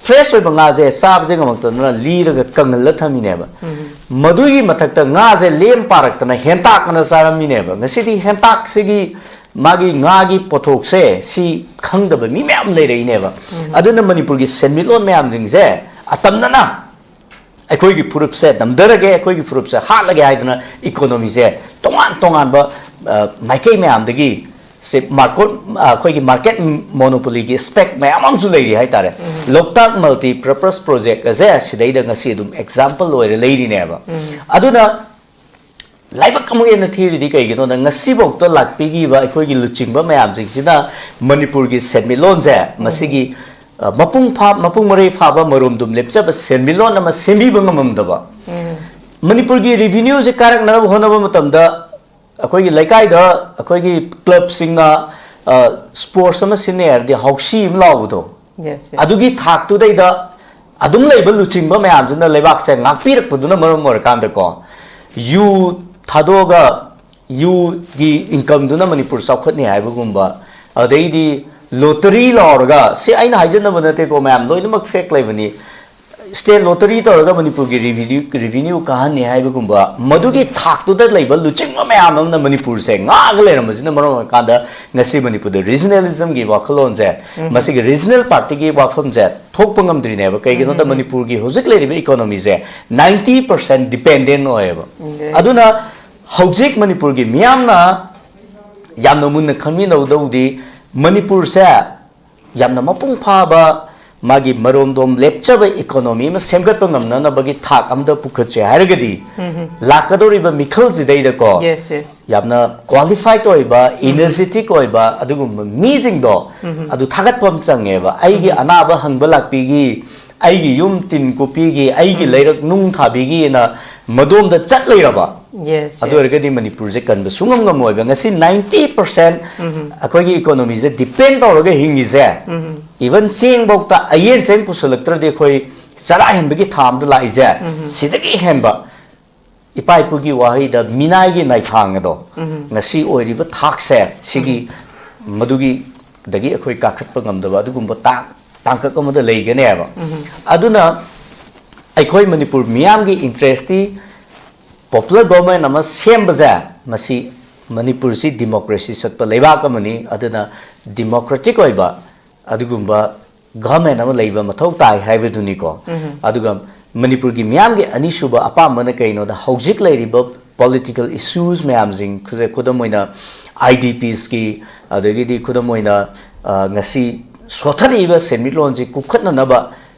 fresh ꯑꯣꯏꯕ ꯉꯥꯁꯦ ꯆꯥꯕꯁꯦ ꯉꯝꯃꯛꯇꯗꯅ ꯂꯤꯔꯒ ꯀꯪꯍꯜꯂ ꯊꯝꯃꯤꯅꯦꯕ꯫ ꯃꯗꯨꯒꯤ ꯃꯊꯛꯇ ꯉꯥꯁꯦ ꯂꯦꯝ ꯄꯥꯔꯛꯇꯅ ꯍꯦꯟꯇꯥꯛ ꯑꯅ ꯆꯥꯔꯝꯃꯤꯅꯦꯕ꯫ ꯉꯁꯤꯗꯤ ꯍꯦꯟꯇꯥꯛꯁꯤꯒꯤ ꯃꯥꯒꯤ ꯉꯥꯒꯤ ꯄꯣꯠꯊꯣꯛꯁꯦ ꯁꯤ ꯈꯪꯗꯕ ꯃꯤ ꯃꯌꯥꯝ ꯂꯩꯔꯛꯏꯅꯦꯕ꯫ ꯑꯗꯨꯅ ꯃꯅꯤꯄꯨꯔꯒꯤ ꯁꯦꯟꯃꯤꯠꯂꯣꯟ ꯃꯌꯥꯝꯁꯤꯡꯁꯦ ꯑꯇꯝꯅꯅ ꯑꯩꯈꯣꯏꯒꯤ ꯐꯨꯔꯨꯞꯁꯦ ꯅꯝꯊꯔꯒꯦ, ꯑꯩꯈꯣꯏꯒꯤ ꯐꯨꯔꯨꯞꯁꯦ ꯍꯥꯠꯂꯒꯦ ꯍꯥꯏꯗꯅ economyꯁꯦ ꯇꯣꯉꯥꯟ ꯇꯣꯉꯥꯟꯕ, ꯑ, ꯃꯥꯏꯀꯩ ꯃꯌꯥꯝꯗꯒꯤ ꯁꯤ market, ꯑ, ꯑꯩꯈꯣꯏꯒꯤ market monopolyꯒꯤ aspect ꯃꯌꯥꯝ ꯑꯃꯁꯨ ꯂꯩꯔꯤ ꯍꯥꯏꯇꯥꯔꯦ꯫ ꯂꯣꯛꯇꯥꯛ multi purpose project ꯑꯁꯦ ꯁꯤꯗꯩꯗ ꯉꯁꯤ ꯑꯗꯨꯝ example ꯑꯣꯏꯔ ꯂꯩꯔꯤꯅꯦꯕ꯫ ꯑꯗꯨꯅ ꯂꯥꯏꯕꯛ ꯑꯃꯨꯛ ꯍꯦꯟꯅ ꯊꯤꯔꯤꯗꯤ ꯀꯩꯒꯤꯅꯣꯗ, ꯉꯁꯤꯐꯥꯎꯗ ꯂꯥꯛꯄꯤꯈꯤꯕ ꯑꯩꯈꯣꯏꯒꯤ ꯂꯨꯆꯤꯡꯕ ꯃꯌꯥꯝꯁꯤꯡꯁꯤꯅ ꯃꯅꯤꯄꯨꯔꯒꯤ ꯁꯦꯟꯃꯤꯠꯂꯣꯟꯁꯦ ꯃꯁꯤꯒꯤ, ꯑ, ꯃꯄꯨꯡ ꯐꯥ-, ꯃꯄꯨꯡ ꯃꯔꯩ ꯐꯥꯕ ꯃꯔꯣꯝꯗꯣꯝ ꯂꯦꯞꯆꯕ ꯁꯦꯟꯃꯤꯠꯂꯣꯟ ꯑꯃ ꯁꯦꯝꯕꯤꯕ ꯉꯝꯃꯝꯗꯕ, ꯃꯅꯤꯄꯨꯔꯒꯤ revenueꯁꯦ ꯀꯥꯔꯛꯅꯅꯕ ꯍꯣꯠꯅꯕ ꯃꯇꯝꯗ ꯑꯩꯈꯣꯏꯒꯤ ꯂꯩꯀꯥꯏꯗ ꯑꯩꯈꯣꯏꯒꯤ clubꯁꯤꯡꯅ, ꯑ, sports ꯑꯃ ꯁꯤꯟꯅꯩ ꯍꯥꯏꯔꯗꯤ ꯍꯥꯎꯁꯤ ꯑꯃ ꯂꯥꯎꯕꯗꯣ, Yes, yes. ꯑꯗꯨꯒꯤ ꯊꯥꯛꯇꯨꯗꯩꯗ ꯑꯗꯨꯝ ꯂꯩꯕ ꯂꯨꯆꯤꯡꯕ ꯃꯌꯥꯝꯗꯨꯅ ꯂꯩꯕꯥꯛꯁꯦ ꯉꯥꯛꯄꯤꯔꯛꯄꯗꯨꯅ ꯃꯔꯝ ꯑꯣꯏꯔꯀꯥꯟꯗꯀꯣ, ꯌꯨ ꯊꯥꯗꯣꯛꯑꯒ ꯌꯨꯒꯤ ꯏꯟꯀꯝꯗꯨꯅ ꯃꯅꯤꯄꯨꯔ ꯆꯥꯎꯈꯠꯅꯤ ꯍꯥꯏꯕꯒꯨꯝꯕ, ꯑꯗꯩꯗꯤ ꯂꯣꯇꯔꯤ ꯂꯥꯎꯔꯒ, ꯁꯤ ꯑꯩꯅ ꯍꯥꯏꯖꯅꯕ ꯅꯠꯇꯦꯀꯣ ꯃꯌꯥꯝ, ꯂꯣꯏꯅꯃꯛ ꯐꯦꯛ ꯂꯩꯕꯅꯤ, ꯁ꯭ꯇꯦꯠ ꯂꯣꯇꯔꯤ ꯇꯧꯔꯒ ꯃꯅꯤꯄꯨꯔꯒꯤ ꯔꯤꯚꯤꯅ꯭ꯌꯨ ꯔꯤꯚꯤꯅ꯭ꯌꯨ ꯀꯥꯍꯟꯅꯤ ꯍꯥꯏꯕꯒꯨꯝꯕ, ꯃꯗꯨꯒꯤ ꯊꯥꯛꯇꯨꯗ ꯂꯩꯕ ꯂꯨꯆꯤꯡꯕ ꯃꯌꯥꯝ ꯑꯃꯅ ꯃꯅꯤꯄꯨꯔꯁꯦ ꯉꯥꯛꯑꯒ ꯂꯩꯔꯝꯕꯁꯤꯅ ꯃꯔꯝ ꯑꯣꯏꯔꯀꯥꯟꯗ ꯉꯁꯤ ꯃꯅꯤꯄꯨꯔꯗ ꯔꯤꯖꯅꯦꯂꯤꯖꯝꯒꯤ ꯋꯥꯈꯜꯂꯣꯟꯁꯦ, ꯃꯁꯤꯒꯤ ꯔꯤꯖꯅꯦꯜ ꯄꯥꯔꯇꯤꯒꯤ ꯋꯥꯐꯝꯁꯦ ꯊꯣꯛꯄ ꯉꯝꯗ꯭ꯔꯤꯅꯦꯕ꯫ ꯀꯩꯒꯤꯅꯣꯗ ꯃꯅꯤꯄꯨꯔꯒꯤ ꯍꯧꯖꯤꯛ ꯂꯩꯔꯤꯕ ꯏꯀꯣꯅꯣꯃꯤꯁꯦ ꯅꯥꯏꯟꯇꯤ ꯄꯔꯁꯦꯟ ꯗꯤꯄꯦꯟꯗꯦꯟ ꯑꯣꯏꯌꯦꯕ꯫ ꯑꯗꯨꯅ ꯍꯧꯖꯤꯛ ꯃꯅꯤꯄꯨꯔꯒꯤ ꯃꯤꯌꯥꯝꯅ ꯌꯥꯝꯅ ꯃꯨꯟꯅ ꯈꯪꯃꯤꯟꯅꯧꯗꯧꯗꯤ, ꯃꯅꯤꯄꯨꯔꯁꯦ ꯌꯥꯝꯅ ꯃꯄꯨꯡ ꯐꯥꯕ, ꯃꯥꯒꯤ ꯃꯔꯣꯝꯗꯣꯝ ꯂꯦꯞꯆꯕ ꯏꯀꯣꯅꯣꯃꯤ ꯑꯃ ꯁꯦꯝꯒꯠꯄ ꯉꯝꯅꯅꯕꯒꯤ ꯊꯥꯛ ꯑꯃꯗ ꯄꯨꯈꯠꯁꯦ ꯍꯥꯏꯔꯒꯗꯤ, ꯂꯥꯛꯀꯗꯧꯔꯤꯕ ꯃꯤꯈꯜꯁꯤꯗꯩꯗꯀꯣ, Yes, yes. ꯌꯥꯝꯅ ꯀ꯭ꯋꯥꯂꯤꯐꯥꯏꯠ ꯑꯣꯏꯕ, ꯏꯅꯔꯖꯦꯇꯤꯛ ꯑꯣꯏꯕ ꯑꯗꯨꯒꯨꯝꯕ ꯃꯤꯁꯤꯡꯗꯣ ꯑꯗꯨ ꯊꯥꯒꯠꯄ ꯑꯃ ꯆꯪꯉꯦꯕ꯫ ꯑꯩꯒꯤ ꯑꯅꯥꯕ ꯍꯪꯕ ꯂꯥꯛꯄꯤꯒꯤ, ꯑꯩꯒꯤ ꯌꯨꯝ ꯇꯤꯟ ꯀꯨꯞꯄꯤꯒꯤ, ꯑꯩꯒꯤ ꯂꯩꯔꯛ ꯅꯨꯡ ꯊꯥꯕꯤꯒꯤꯅ ꯃꯗꯣꯝꯗ ꯆꯠ ꯂꯩꯔꯕ, Yes, ꯑꯗꯨ yes. ꯑꯣꯏꯔꯒꯗꯤ ꯃꯅꯤꯄꯨꯔꯁꯦ ꯀꯟꯕ ꯁꯨꯡꯉꯝ ꯉꯝꯃꯣꯏꯕ꯫ ꯉꯁꯤ ꯅꯥꯏꯟꯇꯤ ꯄꯔꯁꯦꯟ ꯑꯩꯈꯣꯏꯒꯤ ꯏꯀꯣꯅꯣꯃꯤꯁꯦ ꯗꯤꯄꯦꯟ ꯇꯧꯔꯒ ꯍꯤꯡꯉꯤꯁꯦ, ꯏꯚꯟ ꯆꯦꯡꯐꯧꯗ ꯑꯌꯦꯟ ꯆꯦꯡ ꯄꯨꯁꯜꯂꯛꯇ꯭ꯔꯗꯤ ꯑꯩꯈꯣꯏ ꯆꯔꯥ ꯍꯦꯟꯕꯒꯤ ꯊꯥ ꯑꯃꯗ ꯂꯥꯛꯏꯁꯦ, ꯁꯤꯗꯒꯤ ꯍꯦꯟꯕ ꯏꯄꯥ ꯏꯄꯨꯒꯤ ꯋꯥꯍꯩꯗ ꯃꯤꯅꯥꯏꯒꯤ ꯅꯥꯏꯊꯥꯡ ꯑꯗꯣ ꯉꯁꯤ ꯑꯣꯏꯔꯤꯕ ꯊꯥꯛꯁꯦ, ꯁꯤꯒꯤ ꯃꯗꯨꯒꯤꯗꯒꯤ ꯑꯩꯈꯣꯏ ꯀꯥꯈꯠꯄ ꯉꯝꯗꯕ ꯑꯗꯨꯒꯨꯝꯕ ꯇꯥꯡ ꯇꯥꯡꯀꯛ ꯑꯃꯗ ꯂꯩꯒꯅꯦꯕ꯫ ꯑꯗꯨꯅ ꯑꯩꯈꯣꯏ ꯃꯅꯤꯄꯨꯔ ꯃꯤꯌꯥꯝꯒꯤ ꯏꯟꯇꯔꯦꯁꯇꯤ, ꯄꯣꯄꯨꯂꯔ ꯒꯣꯚꯔꯟꯃꯦꯟ ꯑꯃ ꯁꯦꯝꯕꯁꯦ, ꯃꯁꯤ, ꯃꯅꯤꯄꯨꯔꯁꯤ ꯗꯤꯃꯣꯀ꯭ꯔꯦꯁꯤ ꯆꯠꯄ ꯂꯩꯕꯥꯛ ꯑꯃꯅꯤ꯫ ꯑꯗꯨꯅ ꯗꯤꯃꯣꯀ꯭ꯔꯦꯇꯤꯛ ꯑꯣꯏꯕ ꯑꯗꯨꯒꯨꯝꯕ ꯒꯚꯔꯟꯃꯦꯟ ꯑꯃ ꯂꯩꯕ ꯃꯊꯧ ꯇꯥꯏ ꯍꯥꯏꯕꯗꯨꯅꯤꯀꯣ꯫ ꯑꯗꯨꯒ ꯃꯅꯤꯄꯨꯔꯒꯤ ꯃꯤꯌꯥꯝꯒꯤ ꯑꯅꯤꯁꯨꯕ ꯑꯄꯥꯝꯕꯅ ꯀꯩꯅꯣꯗ, ꯍꯧꯖꯤꯛ ꯂꯩꯔꯤꯕ ꯄꯣꯂꯤꯇꯤꯀꯦꯜ ꯏꯁꯨꯁ ꯃꯌꯥꯝꯁꯤꯡ, ꯈꯨꯗ- ꯈꯨꯗꯝ ꯑꯣꯏꯅ ꯑꯥꯏ ꯗꯤ ꯄꯤꯁꯀꯤ, ꯑꯗꯒꯤꯗꯤ ꯈꯨꯗꯝ ꯑꯣꯏꯅ, ꯑ, ꯉꯁꯤ ꯁꯣꯊꯔꯛꯏꯕ ꯁꯦꯟꯃꯤꯠꯂꯣꯟꯁꯤ ꯀꯨꯞꯈꯠꯅꯅꯕ,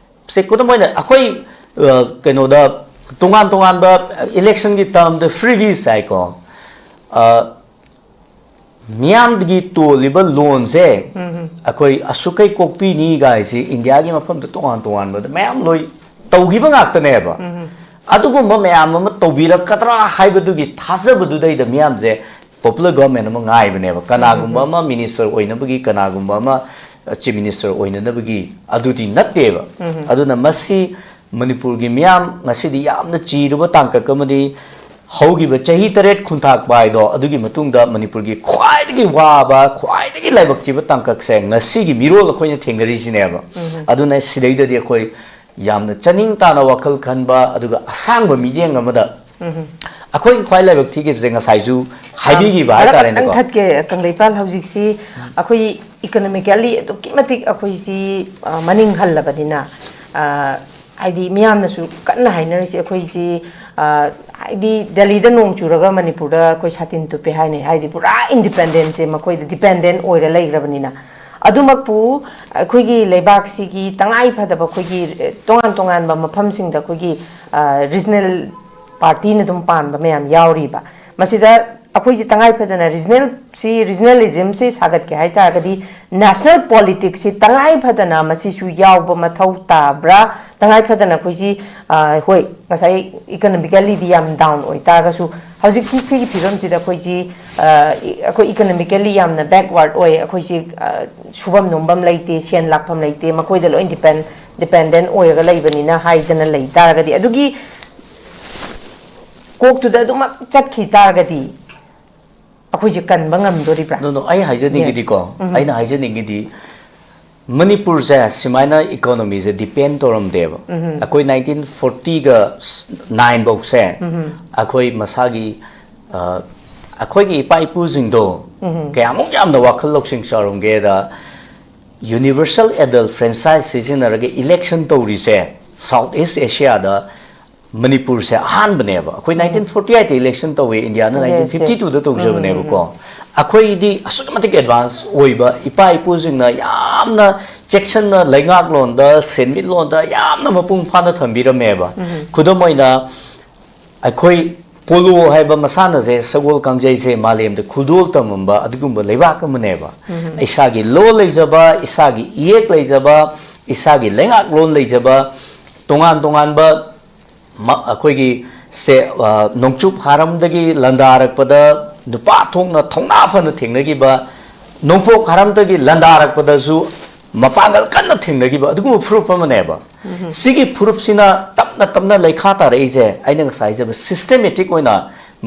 ꯁꯦ, ꯈꯨꯗꯝ ꯑꯣꯏꯅ ꯑꯩꯈꯣꯏ, ꯑ, ꯀꯩꯅꯣꯗ, ꯇꯣꯉꯥꯟ ꯇꯣꯉꯥꯟꯕ ꯏꯂꯦꯛꯁꯟꯒꯤ ꯇꯥꯔꯝꯗ ꯐ꯭ꯔꯤꯕꯤꯁ ꯍꯥꯏꯀꯣ, ꯑ, ꯃꯤꯌꯥꯝꯗꯒꯤ ꯇꯣꯜꯂꯤꯕ ꯂꯣꯟꯁꯦ ꯑꯩꯈꯣꯏ ꯑꯁꯨꯛꯈꯩ ꯀꯣꯛꯄꯤꯅꯤ ꯒꯥꯏꯁꯤ ꯏꯟꯗꯤꯌꯥꯒꯤ ꯃꯐꯝꯗ ꯇꯣꯉꯥꯟ ꯇꯣꯉꯥꯟꯕꯗ ꯃꯌꯥꯝ ꯂꯣꯏ ꯇꯧꯈꯤꯕ ꯉꯥꯛꯇꯅꯦꯕ꯫ ꯑꯗꯨꯒꯨꯝꯕ ꯃꯌꯥꯝ ꯑꯃ ꯇꯧꯕꯤꯔꯛꯀꯗ꯭ꯔꯥ ꯍꯥꯏꯕꯗꯨꯒꯤ ꯊꯥꯖꯕꯗꯨꯗꯩꯗ ꯃꯤꯌꯥꯝꯁꯦ ꯄꯣꯄꯨꯂꯔ ꯒꯣꯚꯔꯟꯃꯦꯟ ꯑꯃ ꯉꯥꯏꯕꯅꯦꯕ꯫ ꯀꯅꯥꯒꯨꯝꯕ ꯑꯃ ꯃꯤꯅꯤꯁꯇꯔ ꯑꯣꯏꯅꯕꯒꯤ, ꯀꯅꯥꯒꯨꯝꯕ ꯑꯃ ꯆꯤꯐ ꯃꯤꯅꯤꯁꯇꯔ ꯑꯣꯏꯅꯅꯕꯒꯤ ꯑꯗꯨꯗꯤ ꯅꯠꯇꯦꯕ꯫ ꯑꯗꯨꯅ ꯃꯁꯤ ꯃꯅꯤꯄꯨꯔꯒꯤ ꯃꯤꯌꯥꯝ ꯉꯁꯤꯗꯤ ꯌꯥꯝꯅ ꯆꯤꯔꯨꯕ ꯇꯥꯡꯀꯛ ꯑꯃꯗꯤ ꯍꯧꯈꯤꯕ ꯆꯍꯤ ꯇꯔꯦꯠ ꯈꯨꯟꯊꯥꯛꯄ ꯍꯥꯏꯗꯣ, ꯑꯗꯨꯒꯤ ꯃꯇꯨꯡꯗ ꯃꯅꯤꯄꯨꯔꯒꯤ ꯈ꯭ꯋꯥꯏꯗꯒꯤ ꯋꯥꯕ, ꯈ꯭ꯋꯥꯏꯗꯒꯤ ꯂꯥꯏꯕꯛ ꯊꯤꯕ ꯇꯥꯡꯀꯛꯁꯦ ꯉꯁꯤꯒꯤ ꯃꯤꯔꯣꯜ ꯑꯩꯈꯣꯏꯅ ꯊꯦꯡꯅꯔꯤꯁꯤꯅꯦꯕ꯫ ꯑꯗꯨꯅ ꯁꯤꯗꯩꯗꯗꯤ ꯑꯩꯈꯣꯏ ꯌꯥꯝꯅ ꯆꯥꯅꯤꯡ ꯇꯥꯅ ꯋꯥꯈꯜ ꯈꯟꯕ, ꯑꯗꯨꯒ ꯑꯁꯥꯡꯕ ꯃꯤꯠꯌꯦꯡ ꯑꯃꯗ ꯑꯩꯈꯣꯏꯒꯤ ꯈ꯭ꯋꯥꯏ ꯂꯥꯏꯕꯛ ꯊꯤꯈꯤꯕꯁꯦ ꯉꯁꯥꯏꯁꯨ ꯍꯥꯏꯕꯤꯈꯤꯕ ꯃꯔꯛ ꯍꯥꯏꯇꯥꯔꯦꯅꯦꯀꯣ꯫ ꯈꯛꯇꯪ ꯊꯠꯀꯦ, ꯀꯪꯂꯩꯄꯥꯜ, ꯍꯧꯖꯤꯛꯁꯤ ꯑꯩꯈꯣꯏ ꯏꯀꯣꯅꯣꯃꯤꯀꯦꯜꯂꯤ ꯑꯗꯨꯛꯀꯤ ꯃꯇꯤꯛ ꯑꯩꯈꯣꯏꯁꯤ ꯑ, ꯃꯅꯤꯡ ꯍꯜꯂꯕꯅꯤꯅ, ꯑ, ꯍꯥꯏꯗꯤ ꯃꯤꯌꯥꯝꯅꯁꯨ ꯀꯟꯅ ꯍꯥꯏꯅꯔꯤꯁꯦ ꯑꯩꯈꯣꯏꯁꯤ, ꯑ, ꯍꯥꯏꯗꯤ ꯗꯦꯜꯂꯤꯗ ꯅꯣꯡ ꯆꯨꯔꯒ ꯃꯅꯤꯄꯨꯔꯗ ꯑꯩꯈꯣꯏ ꯁꯥꯇꯤꯟ ꯇꯨꯞꯄꯦ ꯍꯥꯏꯅꯩ, ꯍꯥꯏꯗꯤ ꯄꯨꯔꯥ ꯏꯟꯗꯤꯄꯦꯟꯗꯦꯟꯁꯁꯦ ꯃꯈꯣꯏꯗ ꯗꯤꯄꯦꯟꯗꯦꯟ ꯑꯣꯏꯔ ꯂꯩꯈ꯭ꯔꯕꯅꯤꯅ꯫ ꯑꯗꯨꯃꯛꯄꯨ ꯑꯩꯈꯣꯏꯒꯤ ꯂꯩꯕꯥꯛꯁꯤꯒꯤ ꯇꯉꯥꯏ ꯐꯗꯕ ꯑꯩꯈꯣꯏꯒꯤ, ꯑ, ꯇꯣꯉꯥꯟ ꯇꯣꯉꯥꯟꯕ ꯃꯐꯝꯁꯤꯡꯗ ꯑꯩꯈꯣꯏꯒꯤ ꯔꯤꯖꯅꯦꯜ ꯄꯥꯔꯇꯤꯅ ꯑꯗꯨꯝ ꯄꯥꯟꯕ ꯃꯌꯥꯝ ꯌꯥꯎꯔꯤꯕ꯫ ꯃꯁꯤꯗ ꯑꯩꯈꯣꯏꯁꯤ ꯇꯉꯥꯏ ꯐꯗꯅ ꯔꯤꯖꯅꯦꯜꯁꯤ, ꯔꯤꯖꯅꯦꯂꯤꯖꯝꯁꯤ ꯁꯥꯒꯠꯀꯦ ꯍꯥꯏ ꯇꯥꯔꯒꯗꯤ ꯅꯦꯁꯅꯦꯜ ꯄꯣꯂꯤꯇꯤꯛꯁꯁꯤ ꯇꯉꯥꯏ ꯐꯗꯅ ꯃꯁꯤꯁꯨ ꯌꯥꯎꯕ ꯃꯊꯧ ꯇꯥꯕ꯭ꯔꯥ? ꯇꯉꯥꯏ ꯐꯗꯅ ꯑꯩꯈꯣꯏꯁꯤ, ꯑ, ꯍꯣꯏ, ꯉꯁꯥꯏ ꯏꯀꯣꯅꯣꯃꯤꯀꯦꯜꯂꯤꯗꯤ ꯌꯥꯝ ꯗꯥꯎꯟ ꯑꯣꯏ ꯇꯥꯔꯒꯁꯨ, ꯍꯧꯖꯤꯛꯀꯤ ꯁꯤꯒꯤ ꯐꯤꯕꯝꯁꯤꯗ ꯑꯩꯈꯣꯏꯁꯤ, ꯑ, ꯏ-, ꯑꯩꯈꯣꯏ ꯏꯀꯣꯅꯣꯃꯤꯀꯦꯜꯂꯤ ꯌꯥꯝꯅ ꯕꯦꯛꯋꯥꯔꯗ ꯑꯣꯏ, ꯑꯩꯈꯣꯏꯁꯤ, ꯑ, ꯁꯨꯐꯝ ꯅꯣꯝꯐꯝ ꯂꯩꯇꯦ, ꯁꯦꯟ ꯂꯥꯛꯐꯝ ꯂꯩꯇꯦ, ꯃꯈꯣꯏꯗ ꯂꯣꯏ ꯗꯤꯄꯦꯟ, ꯗꯤꯄꯦꯟꯗꯦꯟ ꯑꯣꯏꯔꯒ ꯂꯩꯕꯅꯤꯅ ꯍꯥꯏꯗꯅ ꯂꯩ ꯇꯥꯔꯒꯗꯤ, ꯑꯗꯨꯒꯤ ꯀꯣꯛꯇꯨꯗ ꯑꯗꯨꯃꯛ ꯆꯠꯈꯤ ꯇꯥꯔꯒꯗꯤ ꯑꯩꯈꯣꯏꯁꯦ ꯀꯟꯕ ꯉꯝꯗꯣꯔꯤꯕ꯭ꯔꯥ? No, no, ꯑꯩ ꯍꯥꯏꯖꯅꯤꯡꯉꯤꯗꯤꯀꯣ, ꯑꯩꯅ ꯍꯥꯏꯖꯅꯤꯡꯉꯤꯗꯤ, ꯃꯅꯤꯄꯨꯔꯁꯦ ꯁꯨꯃꯥꯏꯅ ꯏꯀꯣꯅꯣꯃꯤꯁꯦ ꯗꯤꯄꯦꯟ ꯇꯧꯔꯝꯗꯦꯕ꯫ ꯑꯩꯈꯣꯏ ꯅꯥꯏꯟꯇꯤꯟ ꯐꯣꯔꯇꯤꯒ ꯅꯥꯏꯟ ꯐꯧꯁꯦ ꯑꯩꯈꯣꯏ ꯃꯁꯥꯒꯤ, ꯑ, ꯑꯩꯈꯣꯏꯒꯤ ꯏꯄꯥ ꯏꯄꯨꯁꯤꯡꯗꯣ ꯀꯌꯥꯃꯨꯛ ꯌꯥꯝꯅ ꯋꯥꯈꯜ ꯂꯧꯁꯤꯡ ꯆꯥꯎꯔꯝꯒꯦꯗ, ꯌꯨꯅꯤꯚꯔꯁꯦꯜ ꯑꯦꯗꯜ ꯐ꯭ꯔꯦꯟꯆꯥꯏꯁ ꯁꯤꯖꯤꯟꯅꯔꯒ ꯏꯂꯦꯛꯁꯟ ꯇꯧꯔꯤꯁꯦ ꯁꯥꯎꯠ ꯏꯁ ꯑꯦꯁꯤꯌꯥꯗ ꯃꯅꯤꯄꯨꯔꯁꯦ ꯑꯍꯥꯟꯕꯅꯦꯕ꯫ ꯑꯩꯈꯣꯏ ꯅꯥꯏꯟꯇꯤꯟ ꯐꯣꯔꯇꯤ ꯑꯩꯠꯇ ꯏꯂꯦꯛꯁꯟ ꯇꯧꯋꯦ, ꯏꯟꯗꯤꯌꯥꯅ ꯅꯥꯏꯟꯇꯤꯟ ꯐꯤꯐꯇꯤ ꯇꯨꯗ ꯇꯧꯖꯕꯅꯦꯕꯀꯣ꯫ ꯑꯩꯈꯣꯏꯗꯤ ꯑꯁꯨꯛꯀꯤ ꯃꯇꯤꯛ ꯑꯦꯗꯚꯥꯟꯁ ꯑꯣꯏꯕ, ꯏꯄꯥ ꯏꯄꯨꯁꯤꯡꯅ ꯌꯥꯝꯅ ꯆꯦꯛꯁꯤꯟꯅ ꯂꯩꯉꯥꯛꯂꯣꯟꯗ, ꯁꯦꯟꯃꯤꯠꯂꯣꯟꯗ ꯌꯥꯝꯅ ꯃꯄꯨꯡ ꯐꯥꯅ ꯊꯝꯕꯤꯔꯝꯃꯦꯕ꯫ ꯈꯨꯗꯝ ꯑꯣꯏꯅ, ꯑꯩꯈꯣꯏ ꯄꯣꯂꯣ ꯍꯥꯏꯕ ꯃꯁꯥꯟꯅꯁꯦ, ꯁꯒꯣꯜ ꯀꯥꯡꯖꯩꯁꯦ ꯃꯥꯂꯦꯝꯗ ꯈꯨꯗꯣꯜ ꯇꯝꯃꯝꯕ ꯑꯗꯨꯒꯨꯝꯕ ꯂꯩꯕꯥꯛ ꯑꯃꯅꯦꯕ꯫ ꯏꯁꯥꯒꯤ ꯂꯣꯜ ꯂꯩꯖꯕ, ꯏꯁꯥꯒꯤ ꯏꯌꯦꯛ ꯂꯩꯖꯕ, ꯏꯁꯥꯒꯤ ꯂꯩꯉꯥꯛꯂꯣꯟ ꯂꯩꯖꯕ, ꯇꯣꯉꯥꯟ ꯇꯣꯉꯥꯟꯕ ꯃ-, ꯑꯩꯈꯣꯏꯒꯤ ꯁꯦ, ꯑ, ꯅꯣꯡꯆꯨꯞ ꯍꯥꯔꯝꯗꯒꯤ ꯂꯥꯟꯗꯥꯔꯛꯄꯗ ꯅꯨꯄꯥ ꯊꯣꯛꯅ ꯊꯧꯅꯥ ꯐꯅ ꯊꯦꯡꯅꯈꯤꯕ ꯅꯣꯡꯄꯣꯛ ꯍꯥꯔꯝꯗꯒꯤ ꯂꯥꯟꯗꯥꯔꯛꯄꯗꯁꯨ ꯃꯄꯥꯡꯒꯜ ꯀꯟꯅ ꯊꯦꯡꯅꯈꯤꯕ ꯑꯗꯨꯒꯨꯝꯕ ꯐꯨꯔꯨꯞ ꯑꯃꯅꯦꯕ꯫ ꯁꯤꯒꯤ ꯐꯨꯔꯨꯞꯁꯤꯅ ꯇꯞꯅ ꯇꯞꯅ ꯂꯩꯈꯥ ꯇꯥꯔꯛꯏꯁꯦ, ꯑꯩꯅ ꯉꯁꯥꯏ ꯍꯥꯏꯖꯕ ꯁꯤꯁꯇꯦꯃꯦꯇꯤꯛ ꯑꯣꯏꯅ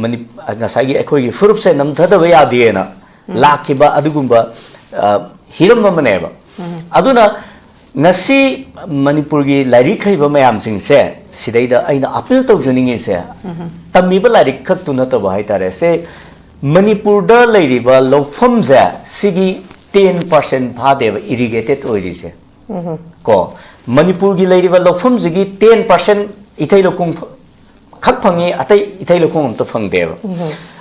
ꯃꯅꯤ-, ꯉꯁꯥꯏꯒꯤ ꯑꯩꯈꯣꯏꯒꯤ ꯐꯨꯔꯨꯞꯁꯦ ꯅꯝꯊꯗꯕ ꯌꯥꯗꯦꯅ ꯂꯥꯛꯈꯤꯕ ꯑꯗꯨꯒꯨꯝꯕ, ꯑ, ꯍꯤꯔꯝ ꯑꯃꯅꯦꯕ꯫ ꯑꯗꯨꯅ ꯉꯁꯤ ꯃꯅꯤꯄꯨꯔꯒꯤ ꯂꯥꯏꯔꯤꯛ ꯍꯩꯕ ꯃꯌꯥꯝꯁꯤꯡꯁꯦ, ꯁꯤꯗꯩꯗ ꯑꯩꯅ ꯑꯄꯤꯜ ꯇꯧꯖꯅꯤꯡꯉꯤꯁꯦ, ꯇꯝꯃꯤꯕ ꯂꯥꯏꯔꯤꯛ ꯈꯛꯇꯨ ꯅꯠꯇꯕ ꯍꯥꯏꯇꯥꯔꯦ, ꯁꯦ ꯃꯅꯤꯄꯨꯔꯗ ꯂꯩꯔꯤꯕ ꯂꯧꯐꯝꯁꯦ, ꯁꯤꯒꯤ ꯇꯦꯟ ꯄꯥꯔꯁꯦꯟ ꯐꯥꯗꯦꯕ ꯏꯔꯤꯒꯦꯇꯦꯠ ꯑꯣꯏꯔꯤꯁꯦ꯫ ꯀꯣ, ꯃꯅꯤꯄꯨꯔꯒꯤ ꯂꯩꯔꯤꯕ ꯂꯧꯐꯝꯁꯤꯒꯤ ꯇꯦꯟ ꯄꯥꯔꯁꯦꯟ ꯏꯊꯩ ꯂꯧꯈꯣꯡ ꯈꯛ ꯐꯪꯉꯤ, ꯑꯇꯩ ꯏꯊꯩ ꯂꯧꯈꯣꯡ ꯑꯝꯇ ꯐꯪꯗꯦꯕ꯫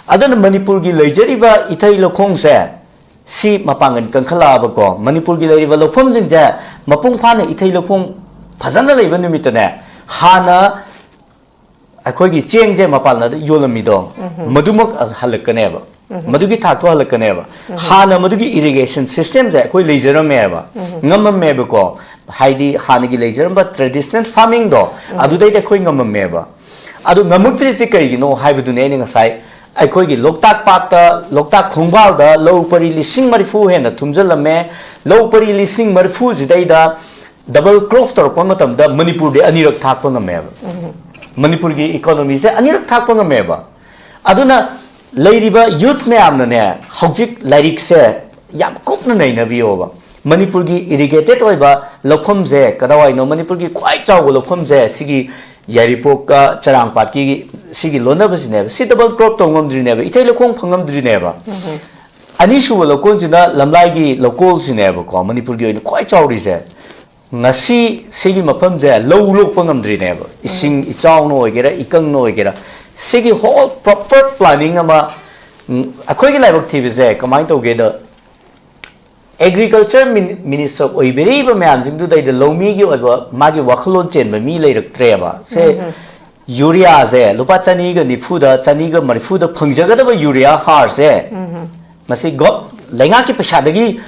ꯑꯗꯨꯅ ꯃꯅꯤꯄꯨꯔꯒꯤ ꯂꯩꯖꯔꯤꯕ ꯏꯊꯩ ꯂꯧꯈꯣꯡꯁꯦ, ꯁꯤ ꯃꯄꯥꯡꯒꯜ ꯀꯟꯈꯠꯂꯛꯑꯕꯀꯣ, ꯃꯅꯤꯄꯨꯔꯒꯤ ꯂꯩꯔꯤꯕ ꯂꯧꯐꯝꯁꯤꯡꯁꯦ ꯃꯄꯨꯡ ꯐꯥꯅ ꯏꯊꯩ ꯂꯧꯈꯣꯡ ꯐꯖꯅ ꯂꯩꯕ ꯅꯨꯃꯤꯠꯇꯅꯦ, ꯍꯥꯟꯅ ꯑꯩꯈꯣꯏꯒꯤ ꯆꯦꯡꯁꯦ ꯃꯄꯥꯟ ꯂꯝꯗ ꯌꯣꯜꯂꯝꯃꯤꯗꯣ, ꯃꯗꯨꯃꯛ ꯍꯜꯂꯛꯀꯅꯦꯕ꯫ ꯃꯗꯨꯒꯤ ꯊꯥꯛꯇꯣ ꯍꯜꯂꯛꯀꯅꯦꯕ꯫ ꯍꯥꯟꯅ ꯃꯗꯨꯒꯤ ꯏꯔꯤꯒꯦꯁꯟ ꯁꯤꯁꯇꯦꯝꯁꯦ ꯑꯩꯈꯣꯏ ꯂꯩꯖꯔꯝꯃꯦꯕ, ꯉꯝꯃꯝꯃꯦꯕꯀꯣ꯫ ꯍꯥꯏꯗꯤ ꯍꯥꯟꯅꯒꯤ ꯂꯩꯖꯔꯝꯕ ꯇ꯭ꯔꯦꯗꯤꯁꯅꯦꯜ ꯐꯥꯔꯃꯤꯡꯗꯣ, ꯑꯗꯨꯗꯩꯗ ꯑꯩꯈꯣꯏ ꯉꯝꯃꯝꯃꯦꯕ꯫ ꯑꯗꯨ ꯉꯝꯃꯛꯇ꯭ꯔꯤꯁꯦ ꯀꯩꯒꯤꯅꯣ ꯍꯥꯏꯕꯗꯨꯅꯦ ꯑꯩꯅ ꯉꯁꯥꯏ ꯑꯩꯈꯣꯏꯒꯤ ꯂꯣꯛꯇꯥꯛ ꯄꯥꯠꯇ, ꯂꯣꯛꯇꯥꯛ ꯈꯣꯡꯕꯥꯜꯗ ꯂꯧ ꯄꯔꯤ ꯂꯤꯁꯤꯡ ꯃꯔꯤꯐꯨ ꯍꯦꯟꯅ ꯊꯨꯝꯖꯤꯜꯂꯝꯃꯦ꯫ ꯂꯧ ꯄꯔꯤ ꯂꯤꯁꯤꯡ ꯃꯔꯤꯐꯨꯁꯤꯗꯩꯗ ꯗꯕꯜ ꯀ꯭ꯔꯣꯞ ꯇꯧꯔꯛꯄ ꯃꯇꯝꯗ ꯃꯅꯤꯄꯨꯔꯗꯤ ꯑꯅꯤꯔꯛ ꯊꯥꯛꯄ ꯉꯝꯃꯦꯕ꯫ ꯃꯅꯤꯄꯨꯔꯒꯤ ꯏꯀꯣꯅꯣꯃꯤꯁꯦ ꯑꯅꯤꯔꯛ ꯊꯥꯛꯄ ꯉꯝꯃꯦꯕ꯫ ꯑꯗꯨꯅ ꯂꯩꯔꯤꯕ ꯌꯨꯠ ꯃꯌꯥꯝꯅꯅꯦ, ꯍꯧꯖꯤꯛ ꯂꯥꯏꯔꯤꯛꯁꯦ ꯌꯥꯝ ꯀꯨꯞꯅ ꯅꯩꯅꯕꯤꯌꯣꯕ꯫ ꯃꯅꯤꯄꯨꯔꯒꯤ ꯏꯔꯤꯒꯦꯇꯦꯠ ꯑꯣꯏꯕ ꯂꯧꯐꯝꯁꯦ ꯀꯗꯥꯏꯋꯥꯏꯅꯣ? ꯃꯅꯤꯄꯨꯔꯒꯤ ꯈ꯭ꯋꯥꯏ ꯆꯥꯎꯕ ꯂꯧꯐꯝꯁꯦ ꯁꯤꯒꯤ ꯌꯥꯏꯔꯤꯄꯣꯛꯀ ꯆꯔꯥꯡꯄꯥꯠꯀꯤ ꯁꯤꯒꯤ ꯂꯣꯟꯅꯕꯁꯤꯅꯦꯕ꯫ ꯁꯤ ꯗꯕꯜ ꯀ꯭ꯔꯣꯞ ꯇꯧ ꯉꯝꯗ꯭ꯔꯤꯅꯦꯕ, ꯏꯊꯩ ꯂꯧꯈꯣꯡ ꯐꯪ ꯉꯝꯗ꯭ꯔꯤꯅꯦꯕ꯫ ꯑꯅꯤꯁꯨꯕ ꯂꯧꯀꯣꯟꯁꯤꯅ ꯂꯝꯂꯥꯏꯒꯤ ꯂꯧꯀꯣꯜꯁꯤꯅꯦꯕꯀꯣ, ꯃꯅꯤꯄꯨꯔꯒꯤ ꯑꯣꯏꯅ ꯈ꯭ꯋꯥꯏ ꯆꯥꯎꯔꯤꯁꯦ꯫ ꯉꯁꯤ ꯁꯤꯒꯤ ꯃꯐꯝꯁꯦ ꯂꯧ ꯂꯣꯛꯄ ꯉꯝꯗ꯭ꯔꯤꯅꯦꯕ, ꯏꯁꯤꯡ ꯏꯆꯥꯎꯅ ꯑꯣꯏꯒꯦꯔꯥ, ꯏꯀꯪꯅ ꯑꯣꯏꯒꯦꯔꯥ꯫ ꯁꯤꯒꯤ ꯍꯣꯜ ꯄ꯭ꯔꯣꯄꯔ ꯄ꯭ꯂꯥꯅꯤꯡ ꯑꯃ, ꯎꯝ, ꯑꯩꯈꯣꯏꯒꯤ ꯂꯥꯏꯕꯛ ꯊꯤꯕꯁꯦ ꯀꯃꯥꯏꯅ ꯇꯧꯒꯦꯗ, ꯑꯦꯒ꯭ꯔꯤꯀꯜꯆꯔ ꯃꯤꯅꯤꯁꯇꯔ ꯑꯣꯏꯕꯤꯔꯤꯕ ꯃꯌꯥꯝꯁꯤꯡꯗꯨꯗꯩꯗ ꯂꯧꯃꯤꯒꯤ ꯑꯣꯏꯕ ꯃꯥꯒꯤ ꯋꯥꯈꯜꯂꯣꯟ ꯆꯦꯟꯕ ꯃꯤ ꯂꯩꯔꯛꯇ꯭ꯔꯦꯕ꯫ ꯁꯦ, ꯌꯨꯔꯤꯌꯥꯁꯦ ꯂꯨꯄꯥ ꯆꯅꯤꯒ ꯅꯤꯐꯨꯗ, ꯆꯅꯤꯒ ꯃꯔꯤꯐꯨꯗ ꯐꯪꯖꯒꯗꯕ ꯌꯨꯔꯤꯌꯥ ꯍꯥꯔꯁꯦ, ꯃꯁꯤ ꯒꯣꯞ-, ꯂꯩꯉꯥꯛꯀꯤ ꯄꯩꯁꯥꯗꯒꯤ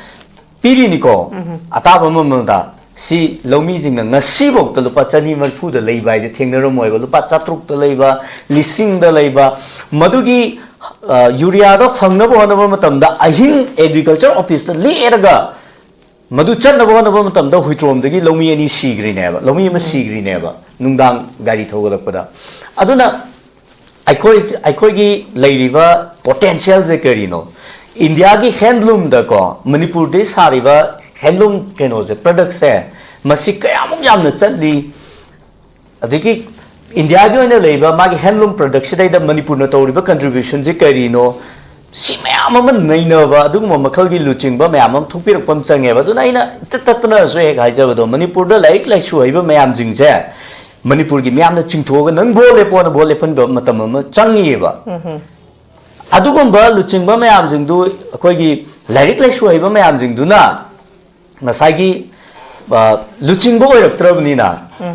ꯄꯤꯔꯤꯅꯤꯀꯣ, ꯑꯇꯥꯕ ꯃꯃꯜꯗ꯫ ꯁꯤ ꯂꯧꯃꯤꯁꯤꯡꯅ ꯉꯁꯤꯐꯥꯎꯗ ꯂꯨꯄꯥ ꯆꯅꯤ ꯃꯔꯤꯐꯨꯗ ꯂꯩꯕ ꯍꯥꯏꯁꯦ ꯊꯦꯡꯅꯔꯝꯃꯣꯏꯕ꯫ ꯂꯨꯄꯥ ꯆꯥꯇ꯭ꯔꯨꯛꯇ ꯂꯩꯕ, ꯂꯤꯁꯤꯡꯗ ꯂꯩꯕ, ꯃꯗꯨꯒꯤ ꯌꯨꯔꯤꯌꯥꯗꯣ ꯐꯪꯅꯕ ꯍꯣꯠꯅꯕ ꯃꯇꯝꯗ ꯑꯍꯤꯡ ꯑꯦꯒ꯭ꯔꯤꯀꯜꯆꯔ ꯑꯣꯐꯤꯁꯇ ꯂꯦꯛꯑꯔꯒ ꯃꯗꯨ ꯆꯠꯅꯕ ꯍꯣꯠꯅꯕ ꯃꯇꯝꯗ ꯍꯨꯏꯇ꯭ꯔꯣꯝꯗꯒꯤ ꯂꯧꯃꯤ ꯑꯅꯤ ꯁꯤꯈ꯭ꯔꯤꯅꯦꯕ, ꯂꯧꯃꯤ ꯑꯃ ꯁꯤꯈ꯭ꯔꯤꯅꯦꯕ ꯅꯨꯡꯗꯥꯡ ꯒꯥꯔꯤ ꯊꯧꯒꯠꯂꯛꯄꯗ꯫ ꯑꯗꯨꯅ ꯑꯩꯈꯣꯏ ꯑꯩꯈꯣꯏꯒꯤ ꯂꯩꯔꯤꯕ ꯄꯣꯇꯦꯟꯁꯤꯌꯦꯜꯁꯦ ꯀꯔꯤꯅꯣ? ꯏꯟꯗꯤꯌꯥꯒꯤ ꯍꯦꯟꯂꯨꯝꯗꯀꯣ, ꯃꯅꯤꯄꯨꯔꯗꯒꯤ ꯁꯥꯔꯤꯕ ꯍꯦꯟꯂꯨꯝ ꯀꯩꯅꯣꯁꯦ, ꯄ꯭ꯔꯗꯛꯁꯦ, ꯃꯁꯤ ꯀꯌꯥꯃꯨꯛ ꯌꯥꯝꯅ ꯆꯠꯂꯤ? ꯑꯗꯒꯤ ꯏꯟꯗꯤꯌꯥꯒꯤ ꯑꯣꯏꯅ ꯂꯩꯔꯤꯕ ꯃꯥꯒꯤ ꯍꯦꯟꯂꯨꯝ ꯄ꯭ꯔꯗꯛꯁꯤꯗꯩꯗ ꯃꯅꯤꯄꯨꯔꯅ ꯇꯧꯔꯤꯕ ꯀꯟꯇ꯭ꯔꯤꯕ꯭ꯌꯨꯁꯟꯁꯤ ꯀꯔꯤꯅꯣ? ꯁꯤ ꯃꯌꯥꯝ ꯑꯃ ꯅꯩꯅꯕ, ꯑꯗꯨꯒꯨꯝꯕ ꯃꯈꯜꯒꯤ ꯂꯨꯆꯤꯡꯕ ꯃꯌꯥꯝ ꯑꯃ ꯊꯣꯛꯄꯤꯔꯛꯄ ꯑꯃ ꯆꯪꯉꯦꯕ꯫ ꯑꯗꯨꯅ ꯑꯩꯅ ꯏꯇꯠ ꯇꯠꯇꯅꯁꯨ ꯍꯦꯛ ꯍꯥꯏꯖꯕꯗꯣ, ꯃꯅꯤꯄꯨꯔꯗ ꯂꯥꯏꯔꯤꯛ ꯂꯥꯏꯁꯨ ꯍꯩꯕ ꯃꯌꯥꯝꯁꯤꯡꯁꯦ ꯃꯅꯤꯄꯨꯔꯒꯤ ꯃꯤꯌꯥꯝꯅ ꯆꯤꯡꯊꯣꯛꯑꯒ ꯅꯪ ꯚꯣꯠ ꯂꯦꯞꯄꯣꯅ ꯚꯣꯠ ꯂꯦꯞꯍꯟꯕ ꯃꯇꯝ ꯑꯃ ꯆꯪꯉꯤꯑꯕ꯫ ꯑꯗꯨꯒꯨꯝꯕ ꯂꯨꯆꯤꯡꯕ ꯃꯌꯥꯝꯁꯤꯡꯗꯨ, ꯑꯩꯈꯣꯏꯒꯤ ꯂꯥꯏꯔꯤꯛ ꯂꯥꯏꯁꯨ ꯍꯩꯕ ꯃꯌꯥꯝꯁꯤꯡꯗꯨꯅ ꯉꯁꯥꯏꯒꯤ, ꯑ, ꯂꯨꯆꯤꯡꯕ ꯑꯣꯏꯔꯛꯇ꯭ꯔꯕꯅꯤꯅ,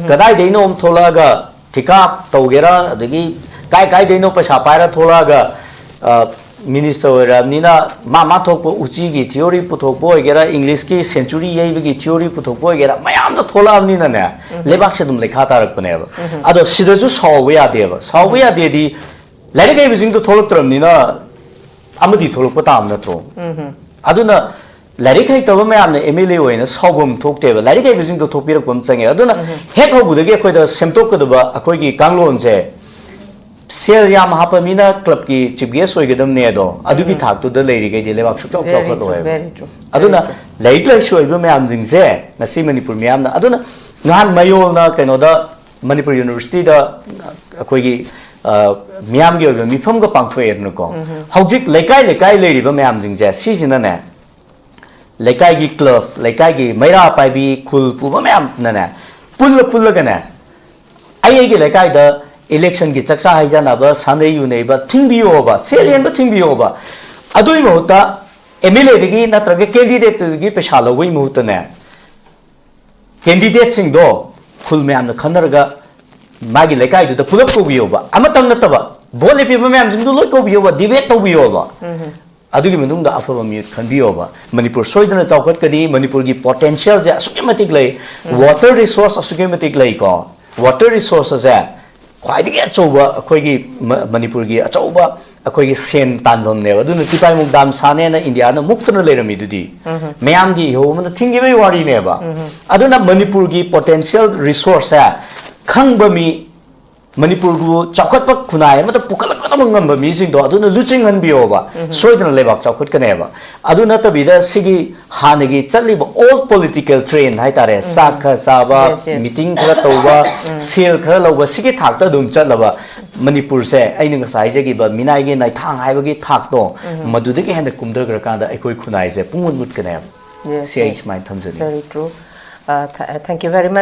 ꯀꯗꯥꯏꯗꯩꯅꯣ ꯑꯃ ꯊꯣꯛꯂꯛꯑꯒ ꯊꯤꯀꯥ ꯇꯧꯒꯦꯔꯥ, ꯑꯗꯒꯤ ꯀꯥꯏ ꯀꯥꯏꯗꯩꯅꯣ ꯄꯩꯁꯥ ꯄꯥꯏꯔ ꯊꯣꯛꯂꯛꯑꯒ, ꯑ, ꯃꯤꯅꯤꯁꯇꯔ ꯑꯣꯏꯔꯛꯑꯕꯅꯤꯅ, ꯃꯥ ꯃꯥ ꯊꯣꯛꯄ ꯎꯆꯤꯒꯤ ꯊꯤꯑꯣꯔꯤ ꯄꯨꯊꯣꯛꯄ ꯑꯣꯏꯒꯦꯔꯥ, ꯏꯪꯂꯤꯁꯀꯤ ꯁꯦꯟꯆꯨꯔꯤ ꯌꯩꯕꯒꯤ ꯊꯤꯑꯣꯔꯤ ꯄꯨꯊꯣꯛꯄ ꯑꯣꯏꯒꯦꯔꯥ, ꯃꯌꯥꯝꯗꯣ ꯊꯣꯛꯂꯛꯑꯕꯅꯤꯅꯅꯦ, ꯂꯩꯕꯥꯛꯁꯦ ꯑꯗꯨꯝ ꯂꯩꯈꯥ ꯇꯥꯔꯛꯄꯅꯦꯕ꯫ ꯑꯗꯣ ꯁꯤꯗꯁꯨ ꯁꯥꯎꯕ ꯌꯥꯗꯦꯕ꯫ ꯁꯥꯎꯕ ꯌꯥꯗꯦꯗꯤ, ꯂꯥꯏꯔꯤꯛ ꯍꯩꯕꯁꯤꯡꯗꯣ ꯊꯣꯛꯂꯛꯇ꯭ꯔꯕꯅꯤꯅ ꯑꯃꯗꯤ ꯊꯣꯛꯂꯛꯄ ꯇꯥꯕ ꯅꯠꯇ꯭ꯔꯣ? ꯑꯗꯨꯅ ꯂꯥꯏꯔꯤꯛ ꯍꯩꯇꯕ ꯃꯌꯥꯝꯅ ꯑꯦꯝ ꯑꯦꯜ ꯑꯦ ꯑꯣꯏꯅ ꯁꯥꯎꯐꯝ ꯊꯣꯛꯇꯦꯕ, ꯂꯥꯏꯔꯤꯛ ꯍꯩꯕꯁꯤꯡꯗꯣ ꯊꯣꯛꯄꯤꯔꯛꯄ ꯑꯃ ꯆꯪꯉꯦ꯫ ꯑꯗꯨꯅ ꯍꯦꯛ ꯍꯧꯕꯗꯒꯤ ꯑꯩꯈꯣꯏꯗ ꯁꯦꯝꯗꯣꯛꯀꯗꯕ ꯑꯩꯈꯣꯏꯒꯤ ꯀꯥꯡꯂꯣꯟꯁꯦ, ꯁꯦꯜ ꯌꯥꯝ ꯍꯥꯞꯄ ꯃꯤꯅ ꯀ꯭ꯂꯕꯀꯤ ꯆꯤꯐ ꯒꯦꯁ ꯑꯣꯏꯒꯗꯕꯅꯦ ꯑꯗꯣ, ꯑꯗꯨꯒꯤ ꯊꯥꯛꯇꯨꯗ ꯂꯩꯔꯤꯈꯩꯗꯤ ꯂꯩꯕꯥꯛ ꯁꯨꯡꯆꯥꯎ Very true, ꯆꯥꯎꯈꯠꯂꯣꯏꯕ꯫ Very true, ꯑꯗꯨꯅ very true. ꯂꯥꯏꯔꯤꯛ ꯂꯥꯏꯁꯨ ꯍꯩꯕ ꯃꯌꯥꯝꯁꯤꯡꯁꯦ ꯉꯁꯤ ꯃꯅꯤꯄꯨꯔ ꯃꯤꯌꯥꯝꯅ, ꯑꯗꯨꯅ ꯅꯍꯥꯟ ꯃꯌꯣꯜꯅ ꯀꯩꯅꯣꯗ, ꯃꯅꯤꯄꯨꯔ ꯌꯨꯅꯤꯚꯔꯁꯤꯇꯤꯗ ꯑꯩꯈꯣꯏꯒꯤ, ꯑ, ꯃꯤꯌꯥꯝꯒꯤ ꯑꯣꯏꯕ ꯃꯤꯐꯝꯒ ꯄꯥꯡꯊꯣꯛꯑꯦꯗꯅꯀꯣ꯫ ꯍꯧꯖꯤꯛ ꯂꯩꯀꯥꯏ ꯂꯩꯀꯥꯏ ꯂꯩꯔꯤꯕ ꯃꯌꯥꯝꯁꯤꯡꯁꯦ ꯁꯤꯁꯤꯅꯅꯦ, ꯂꯩꯀꯥꯏꯒꯤ ꯀ꯭ꯂꯕ, ꯂꯩꯀꯥꯏꯒꯤ ꯃꯩꯔꯥ ꯄꯥꯏꯕꯤ, ꯈꯨꯜ ꯄꯨꯕ ꯃꯌꯥꯝꯅꯅꯦ, ꯄꯨꯜꯂ ꯄꯨꯜꯂꯒꯅꯦ, ꯑꯩ ꯑꯩꯒꯤ ꯂꯩꯀꯥꯏꯗ ꯏꯂꯦꯛꯁꯟꯒꯤ ꯆꯥꯛꯆꯥ ꯍꯩꯖꯥꯟꯅꯕ, ꯁꯥꯟꯅꯩ ꯌꯨꯅꯩꯕ ꯊꯤꯡꯕꯤꯌꯣꯕ, ꯁꯦꯜ ꯍꯦꯟꯕ ꯊꯤꯡꯕꯤꯌꯣꯕ꯫ ꯑꯗꯨꯒꯤ ꯃꯍꯨꯠꯇ ꯑꯦꯝ ꯑꯦꯜ ꯑꯦꯗꯒꯤ ꯅꯠꯇ꯭ꯔꯒ ꯀꯦꯟꯗꯤꯗꯦꯠꯇꯨꯗꯒꯤ ꯄꯩꯁꯥ ꯂꯧꯕꯒꯤ ꯃꯍꯨꯠꯇꯅꯦ, ꯀꯦꯟꯗꯤꯗꯦꯠꯁꯤꯡꯗꯣ ꯈꯨꯜ ꯃꯌꯥꯝꯅ ꯈꯟꯅꯔꯒ ꯃꯥꯒꯤ ꯂꯩꯀꯥꯏꯗꯨꯗ ꯄꯨꯂꯞ ꯀꯧꯕꯤꯌꯣꯕ꯫ ꯑꯃꯇꯪ ꯅꯠꯇꯕ, ꯚꯣꯠ ꯂꯦꯞꯄꯤꯕ ꯃꯌꯥꯝꯁꯤꯡꯗꯨ ꯂꯣꯏ ꯀꯧꯕꯤꯌꯣꯕ, ꯗꯤꯕꯦꯠ ꯇꯧꯕꯤꯌꯣꯕ꯫ ꯑꯗꯨꯒꯤ ꯃꯅꯨꯡꯗ ꯑꯐꯕ ꯃꯤꯍꯨꯠ ꯈꯟꯕꯤꯌꯣꯕ꯫ ꯃꯅꯤꯄꯨꯔ ꯁꯣꯏꯗꯅ ꯆꯥꯎꯈꯠꯀꯅꯤ꯫ ꯃꯅꯤꯄꯨꯔꯒꯤ ꯄꯣꯇꯦꯟꯁꯤꯌꯦꯜꯁꯦ ꯑꯁꯨꯛꯀꯤ ꯃꯇꯤꯛ ꯂꯩ꯫ ꯋꯥꯇꯔ ꯔꯤꯁꯣꯔꯁ ꯑꯁꯨꯛꯀꯤ ꯃꯇꯤꯛ ꯂꯩꯀꯣ꯫ ꯋꯥꯇꯔ ꯔꯤꯁꯣꯔꯁ ꯑꯁꯦ ꯈ꯭ꯋꯥꯏꯗꯒꯤ ꯑꯆꯧꯕ ꯑꯩꯈꯣꯏꯒꯤ ꯃ- ꯃꯅꯤꯄꯨꯔꯒꯤ ꯑꯆꯧꯕ ꯑꯩꯈꯣꯏꯒꯤ ꯁꯦꯟ ꯇꯥꯟꯐꯝꯅꯦꯕ꯫ ꯑꯗꯨꯅ ꯇꯤꯄꯥꯏꯃꯨꯛ ꯗꯥꯝ ꯁꯥꯅꯦꯅ ꯏꯟꯗꯤꯌꯥꯅ ꯃꯨꯛꯇꯨꯅ ꯂꯩꯔꯝꯃꯤꯗꯨꯗꯤ ꯃꯌꯥꯝꯒꯤ ꯏꯍꯧ ꯑꯃꯅ ꯊꯤꯡꯈꯤꯕꯒꯤ ꯋꯥꯔꯤꯅꯦꯕ꯫ ꯑꯗꯨꯅ ꯃꯅꯤꯄꯨꯔꯒꯤ ꯄꯣꯇꯦꯟꯁꯤꯌꯦꯜ ꯔꯤꯁꯣꯔꯁꯁꯦ ꯈꯪꯕ ꯃꯤ, ꯃꯅꯤꯄꯨꯔꯕꯨ ꯆꯥꯎꯈꯠꯄ ꯈꯨꯟꯅꯥꯏ ꯑꯃꯗ ꯄꯨꯈꯠꯂꯛꯀꯗꯕ ꯉꯝꯕ ꯃꯤꯁꯤꯡꯗꯣ ꯑꯗꯨꯅ ꯂꯨꯆꯤꯡꯍꯟꯕꯤꯌꯣꯕ꯫ ꯁꯣꯏꯗꯅ ꯂꯩꯕꯥꯛ ꯆꯥꯎꯈꯠꯀꯅꯦꯕ꯫ ꯑꯗꯨ ꯅꯠꯇꯕꯤꯗ ꯁꯤꯒꯤ ꯍꯥꯟꯅꯒꯤ ꯆꯠꯂꯤꯕ ꯑꯣꯜ ꯄꯣꯂꯤꯇꯤꯀꯦꯜ ꯇ꯭ꯔꯦꯟ ꯍꯥꯏꯇꯥꯔꯦ, ꯆꯥꯛ ꯈꯔ ꯆꯥꯕ, Yes, yes. ꯃꯤꯇꯤꯡ ꯈꯔ ꯇꯧꯕ, ꯁꯦꯜ ꯈꯔ ꯂꯧꯕ, ꯁꯤꯒꯤ ꯊꯥꯛꯇ ꯑꯗꯨꯝ ꯆꯠꯂꯕ ꯃꯅꯤꯄꯨꯔꯁꯦ, ꯑꯩꯅ ꯉꯁꯥꯏ ꯍꯥꯏꯖꯈꯤꯕ ꯃꯤꯅꯥꯏꯒꯤ ꯅꯥꯏꯊꯥꯡ ꯍꯥꯏꯕꯒꯤ ꯊꯥꯛꯇꯣ, ꯃꯗꯨꯗꯒꯤ ꯍꯦꯟꯅ ꯀꯨꯝꯊꯈ꯭ꯔꯀꯥꯟꯗ ꯑꯩꯈꯣꯏ ꯈꯨꯟꯅꯥꯏꯁꯦ ꯄꯨꯡꯃꯨꯠ ꯃꯨꯠꯀꯅꯦꯕ꯫ Yes, ꯁꯤ ꯑꯩ yes. ꯁꯨꯃꯥꯏꯅ ꯊꯝꯖꯅꯤꯡꯉꯤ꯫ Very true. Uh, th- thank you very much.